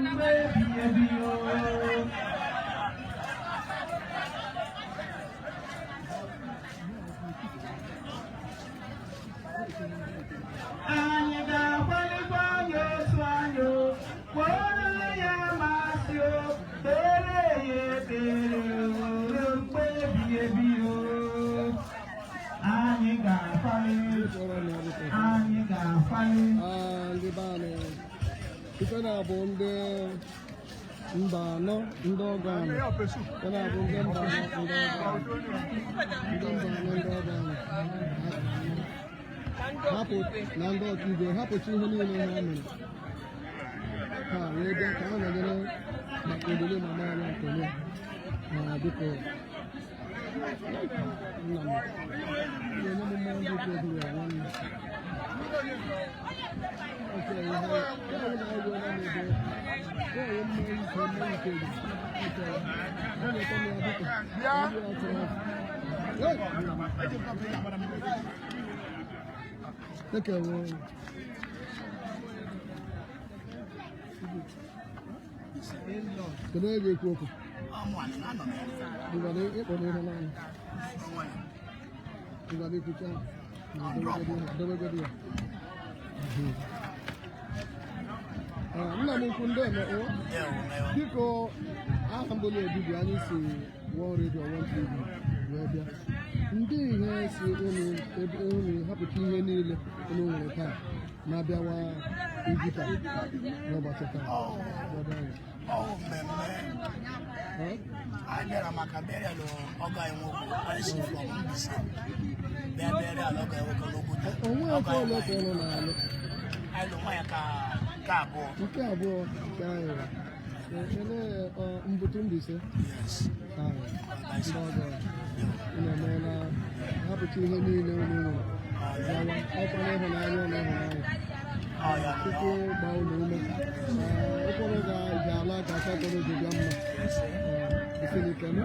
mgbe ebighị ebi o. Anyị ga-akwalikwa onye otu anyị, o, kpọrọ ya masị o, kpere ya ekpere o, ruo mgbe ebighị ebi o. Anyị ga-akwali, anyị ga-akwali. Ah, ndị be anyị, ife na-abụ ndị mba anọ, ndị ọgọ anyị. Ife na-abụ ndị mba anọ, ndị ọgọ anyị, ndị mba anọ, ndị ọgọ anyị. Hapụ na ndị ọkaigwe hapụcha ihe niile ha mere ha wee bịa ka ha nọnyere maka olili mama anyị Antonia. Na biko, nna m, ị ga-enye m mmanya dị otu eburu ya nwanne. Okay, you have Take a Kedu onye ga-ekwu okwu? Ngwa ịkpọrọ ihe naanị. Ngwa ikwucha debegodi ya. Ah, nna m ukwu, ndị eme o biko, aha mbụ na-ebibi anyị si One Radio One TV wee bịa. Ndị ihe si unu ebe unu hapụta ihe niile unu nwere taa na-abịawa Ugwuta n'ụbọchị taa. Gbọdọ anyị. Ọ mmemme Ha? Anyị bịara maka burial ọgọ anyị nwoke. Anyị si from Mbaise bịa burial ọgọ anyị nwoke n'Oguta. Onwe eke ole ka unu na-alụ? Anyị lụ nwaanyị ka nke abụọ. Nke abụọ nke anyị ele mbụtụ Mbaise. Yes. Ah, ndị ọgọ unu emeela hapụta ihe niile unu nwere bịawa ọkwa n'ịhụnanya na ịhụnanya. Ọ ya. Chukwu gbaa unu ume. Ụkwụrụ ga-ala ka aka kpọrọ ji bịa mma. Isi n'ike nụ.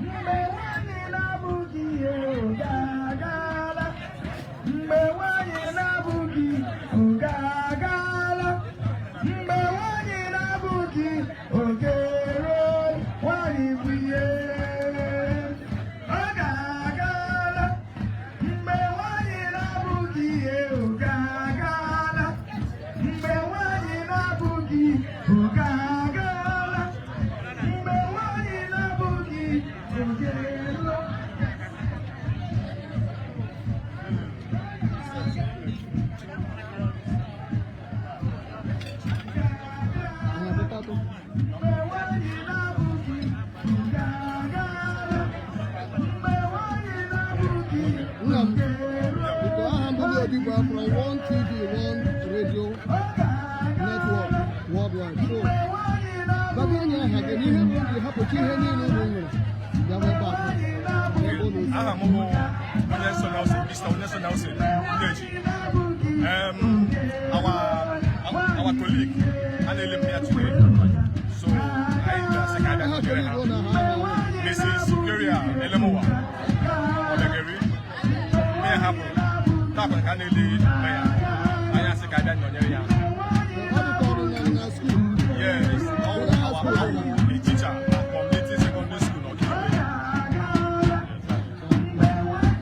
Mgbe nwanyị na-abụghị ihe, oge agaala. Mgbe nwanyị na-abụghị, oge agaala. Mgbe nwanyị na-abụghị, oge ruo. Nwanyị bụ ihe. Oge agaala. Mgbe nwanyị na-abụghị ihe, oge agaala. Mgbe nwanyị na-abụghị, oge agaala. Mgbe nwanyị na-abụghị, oge ruo. Na-abụtatụ. Mgbe nwanyị na-abụghị, oge agaala. Mgbe nwanyị na-abụghị, Nna m, oge ruo. biko, aha mbụ Obi bụ from One TV One Radio Network Worldwide. So, gbago onye aha gị na ihe bụ ji hapụcha ihe niile unu nwere bịawa ebe a taa, n'ebe unu si. Aha m bụ onye nsọ Nelson, Mr. Onye nsọ Nelson Ndeji. Our colleague a na-ele m ya today, so anyị ga-asị ka abịa Aha nọnyere ha. colleague na ha aha. Mrs. Gloria Elemowa Obegeri mme ya hapụrụ taa ka a na-ele mme ya. Anyị asị ka abịa nọnyere ya. Ọ dịka ọrụ na school. Yes, all our a teacher at Community Secondary School n'Ọkigwe.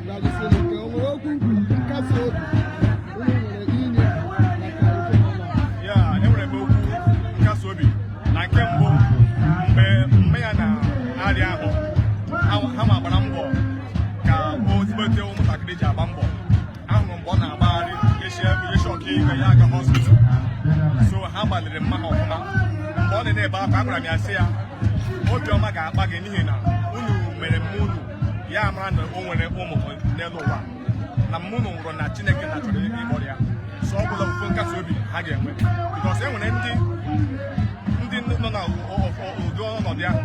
Gajisiri nke o nwere okwu nkasi obi unu nwere inye maka ezinụlọ a? Ya, enwere m okwu nkasi obi. Na nke mbụ, mgbe mme ya na-arịa ahụ, ha ma gbara mbọ ka o zibete ụmụntakịrị ji agba mbọ. Ahụrụ mgbe ọ na-agbagharị esi Ọkaigwe ya aga hospital, so ha gbalịrị mma ha ọfụma. Mgbe ọ na-ebe akwa, agwara m ya sị ya obiọma ga-akpa gị n'ihi na unu mere mma unu ya mara na o nwere ụmụ n'elu ụwa. Na mụ na nwụrụ na Chineke na chọrọ ịkpọrọ ya, so ọ bụla ofu nkasi obi ha ga-enwe, because e nwere ndị nọ na ụdị ọnọdụ ahụ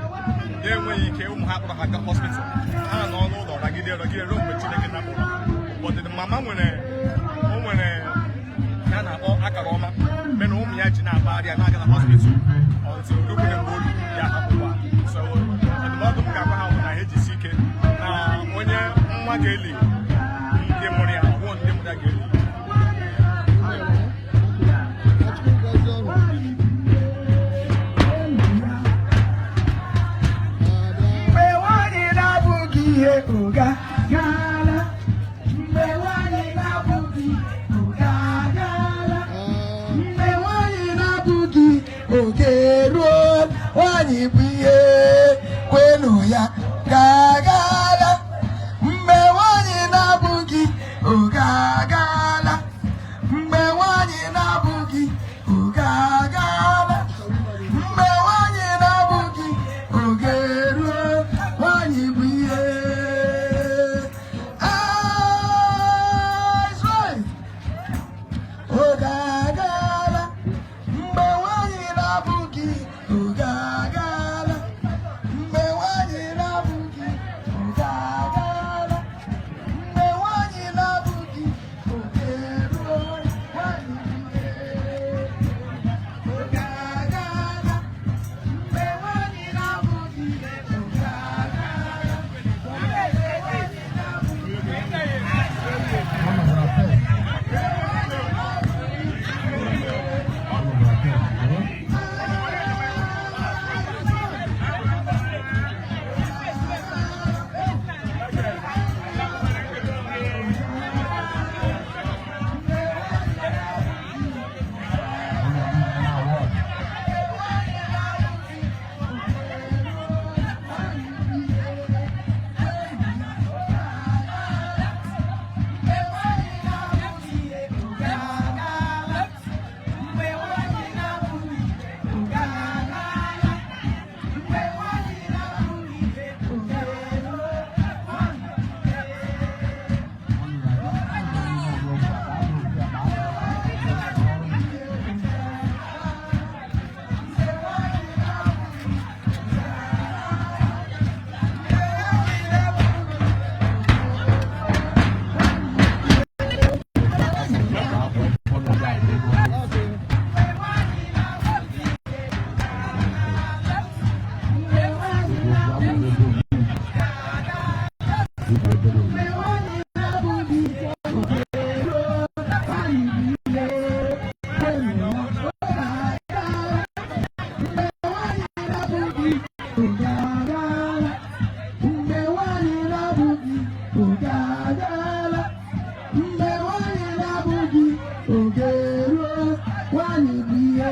na-enweghị ike, ụmụ ha kpọrọ ha gaa hospital, ha nọ n'ụlọ ragide ragide ruo mgbe Chineke napụrụ. But mama nwere, o nwere ya na-akpọ akara ọma mere ụmụ ya ji na-akpagharị ya na-aga na hospital until rukwere mgbe olu ya hapụkwa. So ndụmọdụ m ga-agwa ha bụ na ha ejisi ike na onye nwa ga-eli ndị mụrụ ya, ọhụụ ndị mụrụ ya ga-eli. Ka Chukwu gọzie unu. Mgbe nwanyị na-abụghị ihe ụga gaala, mgbe nwanyị na-abụghị ụga gaala, mgbe nwanyị na-abụghị oge ruo, nwanyị bụ ihe kwenu ya ga-agala. Mgbe nwanyị na-abụghị oge agaala, mgbe nwanyị na-abụghị oge agaala, mgbe nwanyị na-abụghị oge ruo, nwanyị bụ ihe. Eyes right. Oge agaala, mgbe nwanyị na-abụghị oge agaala, mgbe nwanyị na-abụghị oge agaala, mgbe nwanyị na-abụghị oge ruo, nwanyị bụ ihe. Oge agaala, mgbe nwanyị na-abụghị oge agaala, mgbe nwanyị na-abụghị. One of our first. One of our first, you know? One of them award. Mgbe nwanyị na-abụghị oge agaala, mgbe nwanyị na-abụghị oge ruo, nwanyị bụ ihe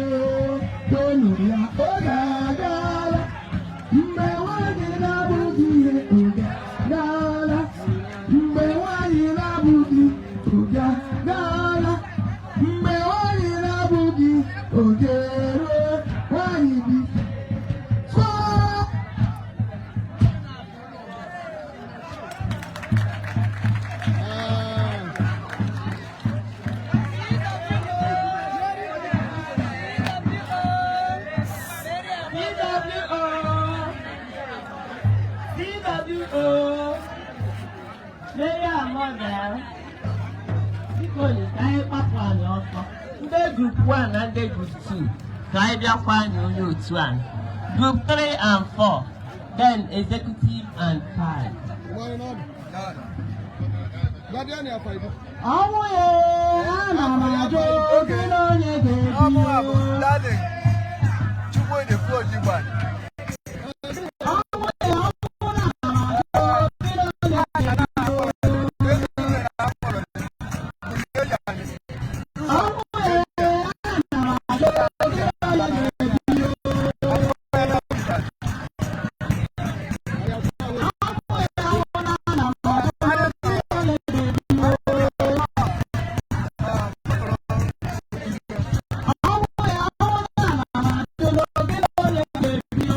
tonu ya. Oge agaala, mgbe nwanyị na-abụghị ihe oge agaala, mgbe nwanyị na-abụghị oge agaala, mgbe nwanyị na-abụghị oge ruo, nwanyị bụ. Squad! CWO, CWO, Mary Amọbịa, biko ka anyị kpapụ anyị ọsọ. Ndị group 1 na ndị group 2, ka anyị bịakwa anyị onye otu anyị. Group 3 and 4, then executive and 5. Gbanye n'ọdụ. Guardian ya fa ibu. Ọnwụ ya, ana m ajụ gị na onye ga-ebi. Darling, Chukwuede Ojigban. Ọnwụ ya, ọnwụ na ana m ajụ gị na onye ga-ebi. Ọnwụ ya, ana m ajụ gị na onye ga-ebi. Ọnwụ ya, ọnwụ na ana m ajụ gị na onye ga-ebi. Ọnwụ ya, ọnwụ na ana m ajụ gị na onye ga-ebi.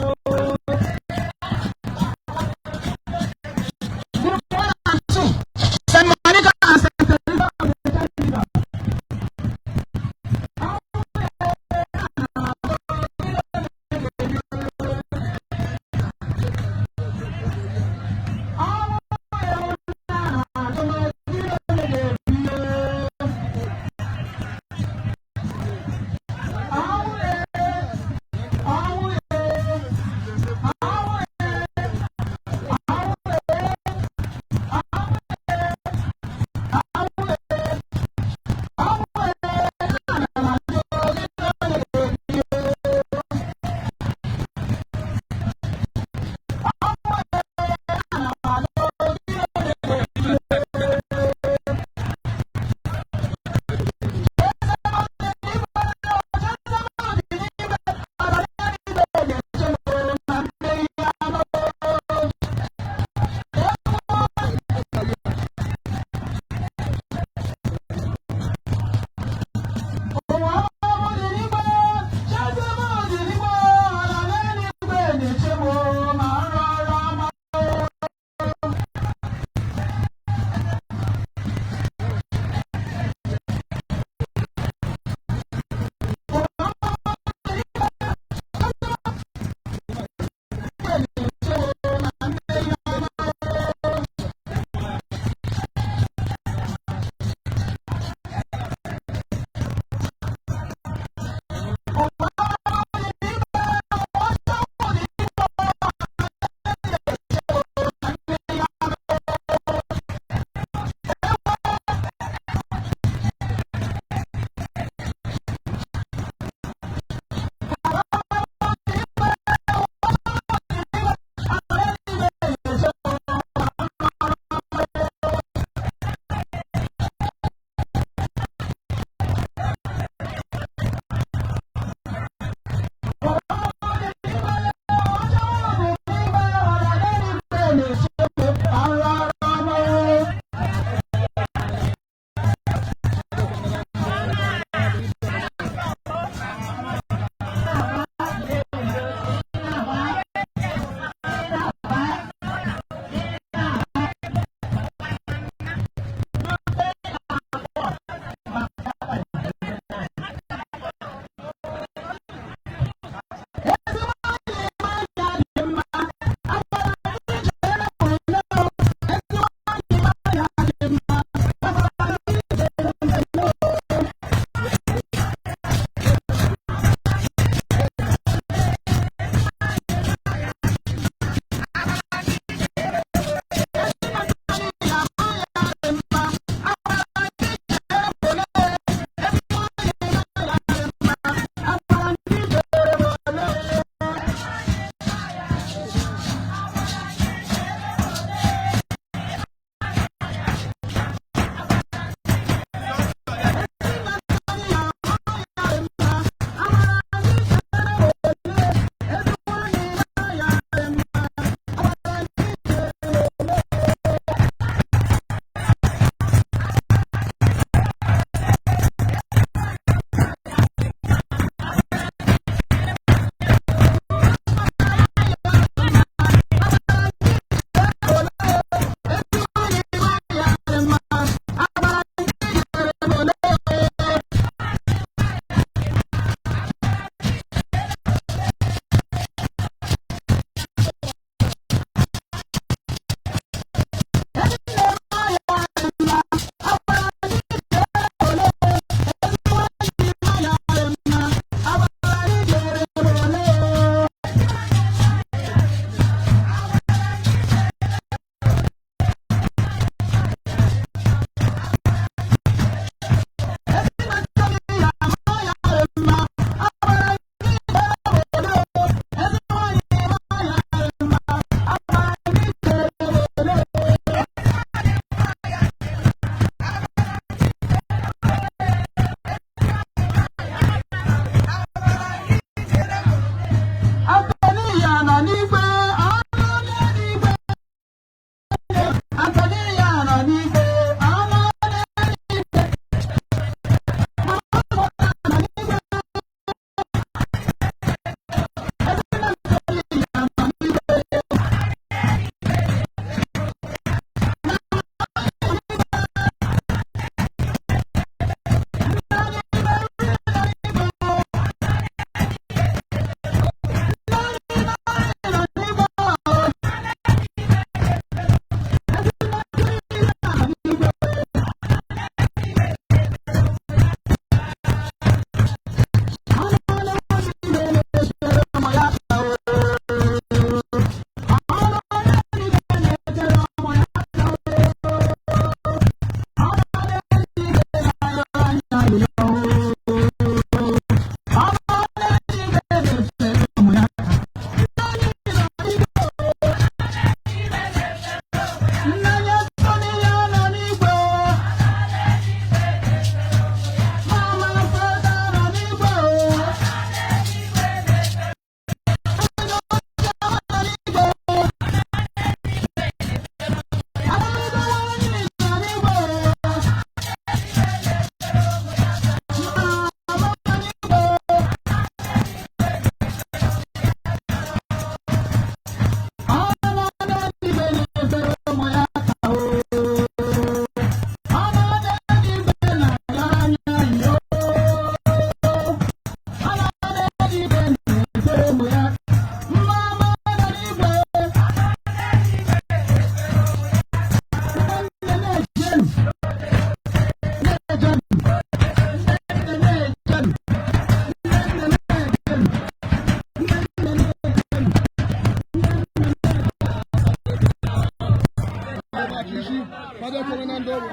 Isi fada kere na ndị ọrụ.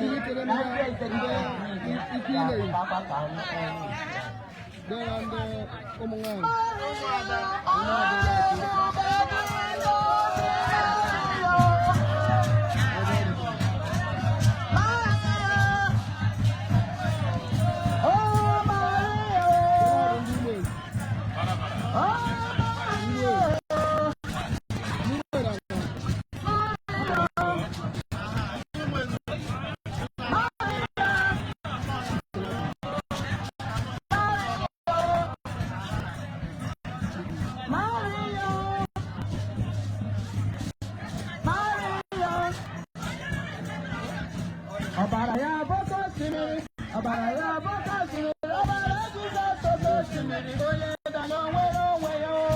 Ndị kere na ndị ikwu ile. Dara ndị ụmụ nwanyị. Ọbara ya bọta osimiri, ọbara ya bọta osimiri, ọbara Jizọs oke osimiri, onye danya nwere onwe ya o.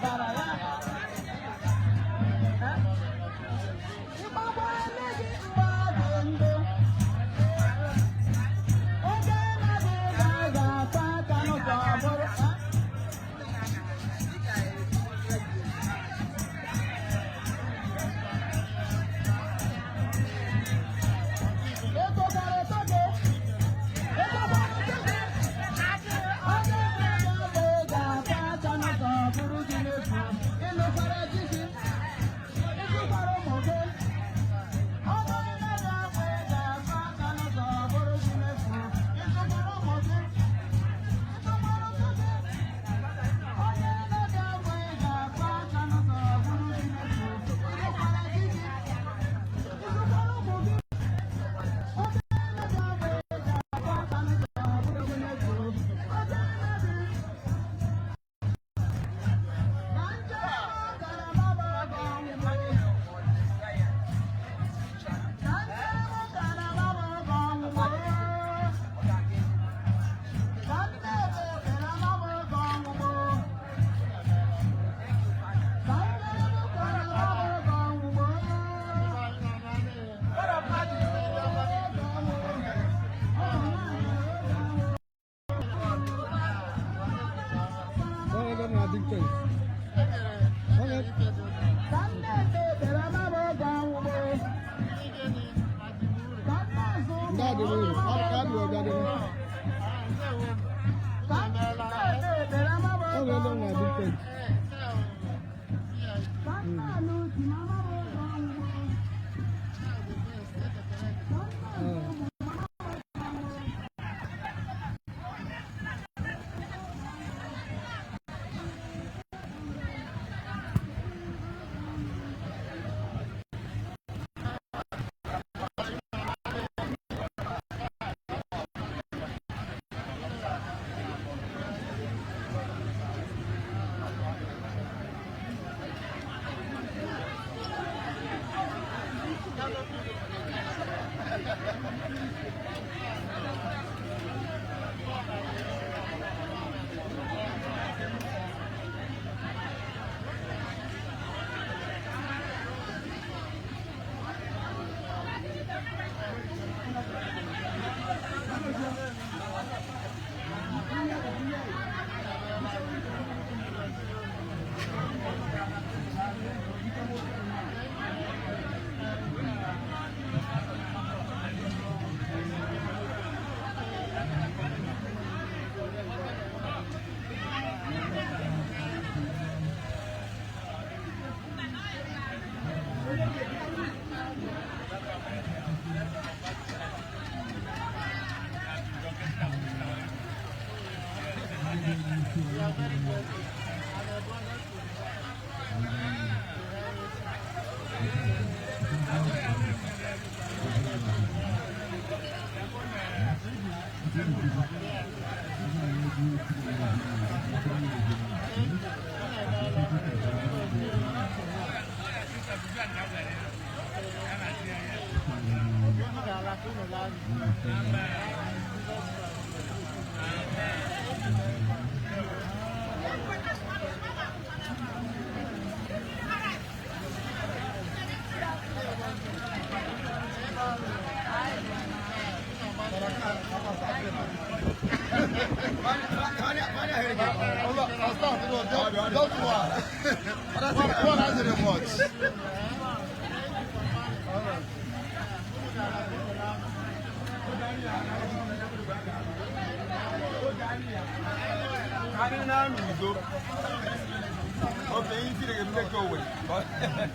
Ọbara ya. Ịgbagbara nne gị mgbe ọ dị ndụ. Oge na-adịghị aga aka aka n'ụzọ ọ bụrụ. Just one. One has it much. Okay, you see the take away. Okay.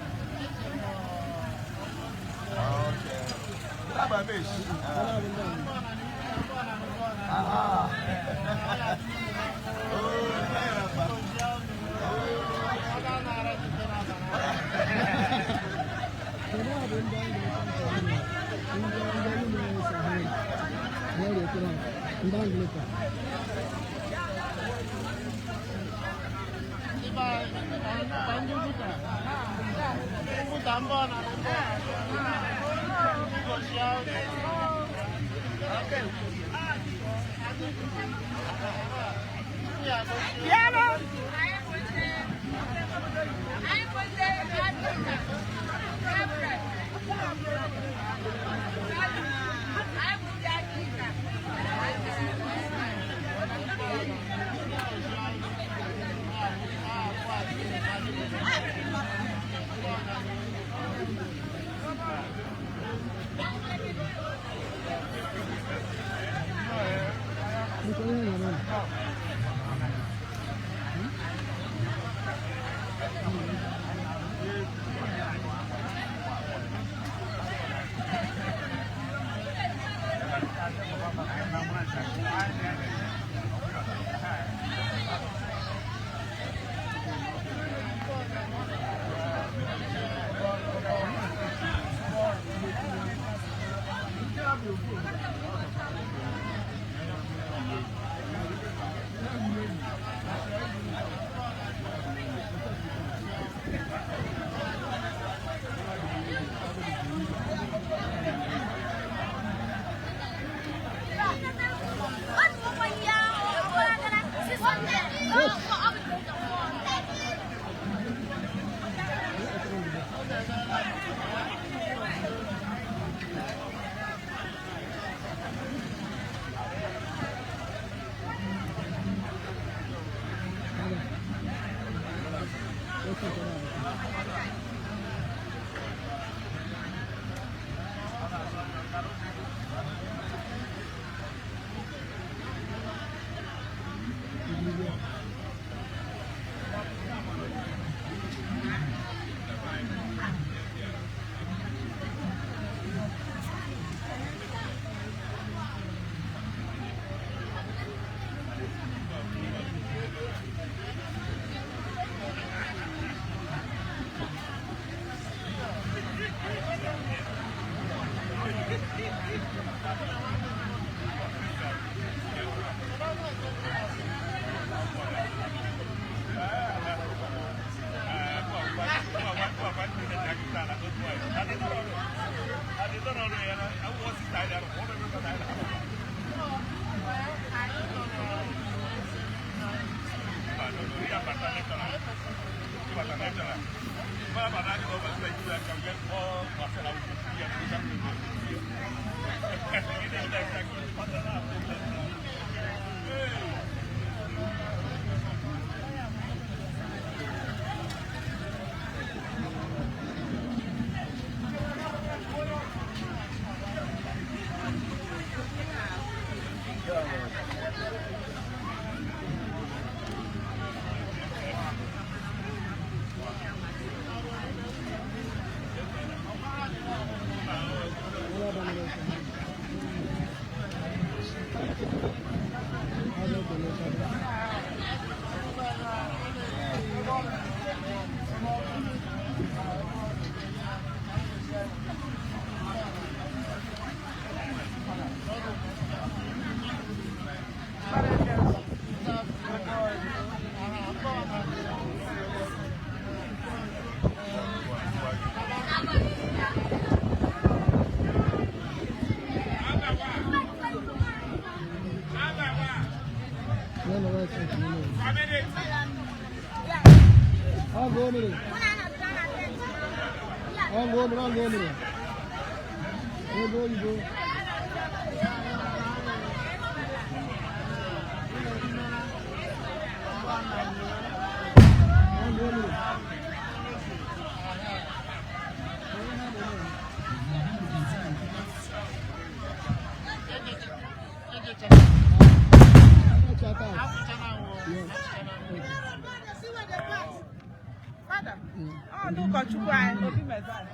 Ndị ụkọchukwu anyị Obi Mezaya.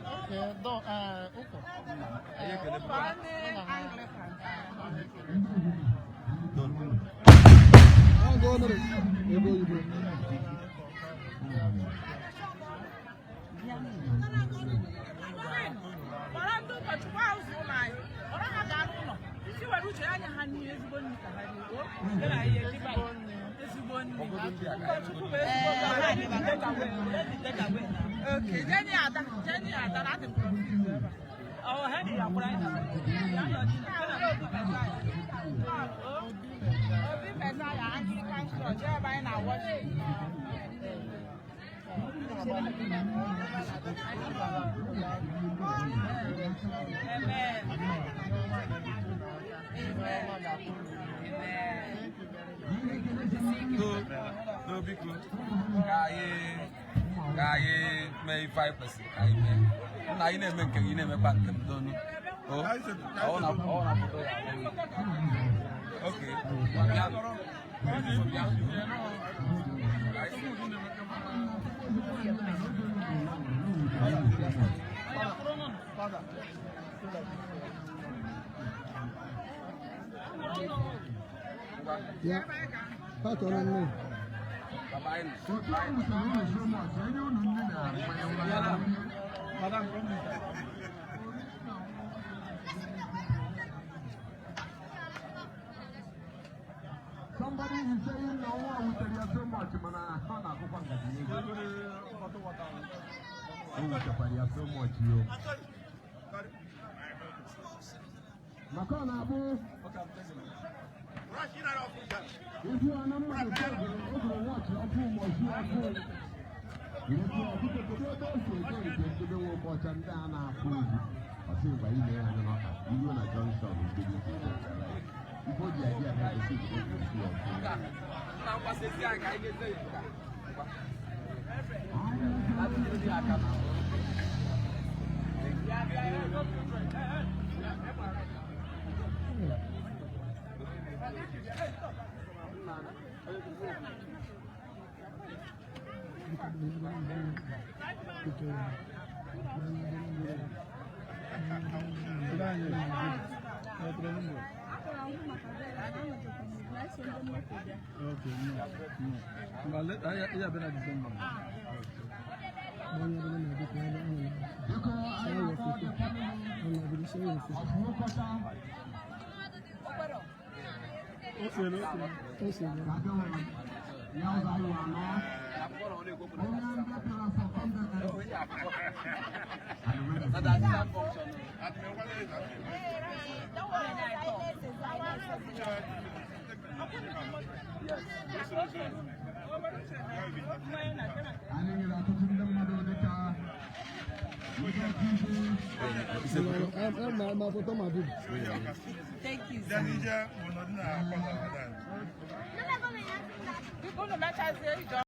Ụkọ ndị Anglican. Ego oyibo. Kpọrọ ndị ụkọchukwu ahụ zụ ụlọ anyị. Kpọrọ ha gaa n'ụlọ. Isi were uche anya ha n'ihe ezigbo nri ka ha rie. O, ya na ihe dịba ezigbo nri. Ụkọchukwu bụ ezigbo mmadụ. Okay, Jenny Ada, Jenny Ada, na adị m confused ebe a. Ọ, Henry akwara anyị na ya nọ di na Obi Mezaya. Obi Mezaya Anglican Church, ebe anyị na-worship. Amen. Amen. Amen. Do biko ka anyị mee ife anyị kwesịrị ka anyị mee. Nna anyị na-eme nke gị, na-emekwa nke m donu. O ọ na ọ na-apụta ya. Oke, bịa bịa. Ya, patọ na nne. Somebody is saying no one will tell you so much, mana ha na-akụkwa ngaji n'ego. O wutekwara ya so much yo. Maka ọ na-abụ ihu ana mmadụ o goro wọchị ọkụ ma ozu ọkụ. Iretu ọkụkọ kedu ebe o si ego nke ndebe nwoke ọcha ndị a na-akpụ ozu. Ọ sị ngwa ile ya anya n'ọka iruo na junction nke dị iche iche. Ife o ji adị ya na-egosi obodo ozu ọkụ. Nna mgbasa ezi anyị ka anyị ga-eze ya nke a. Ngwa. Adịghị aka na. Biko, anyị na-akpọ the family of Nwokocha ya ụzọ anyị wa anọ. Onye ndị bịara for condolence. Anyị nwere ọtụtụ ndị mmadụ dịka ndị ọkaikpe. Ma foto ma dubu. Thank you, sir. Biko unu mechazie ije.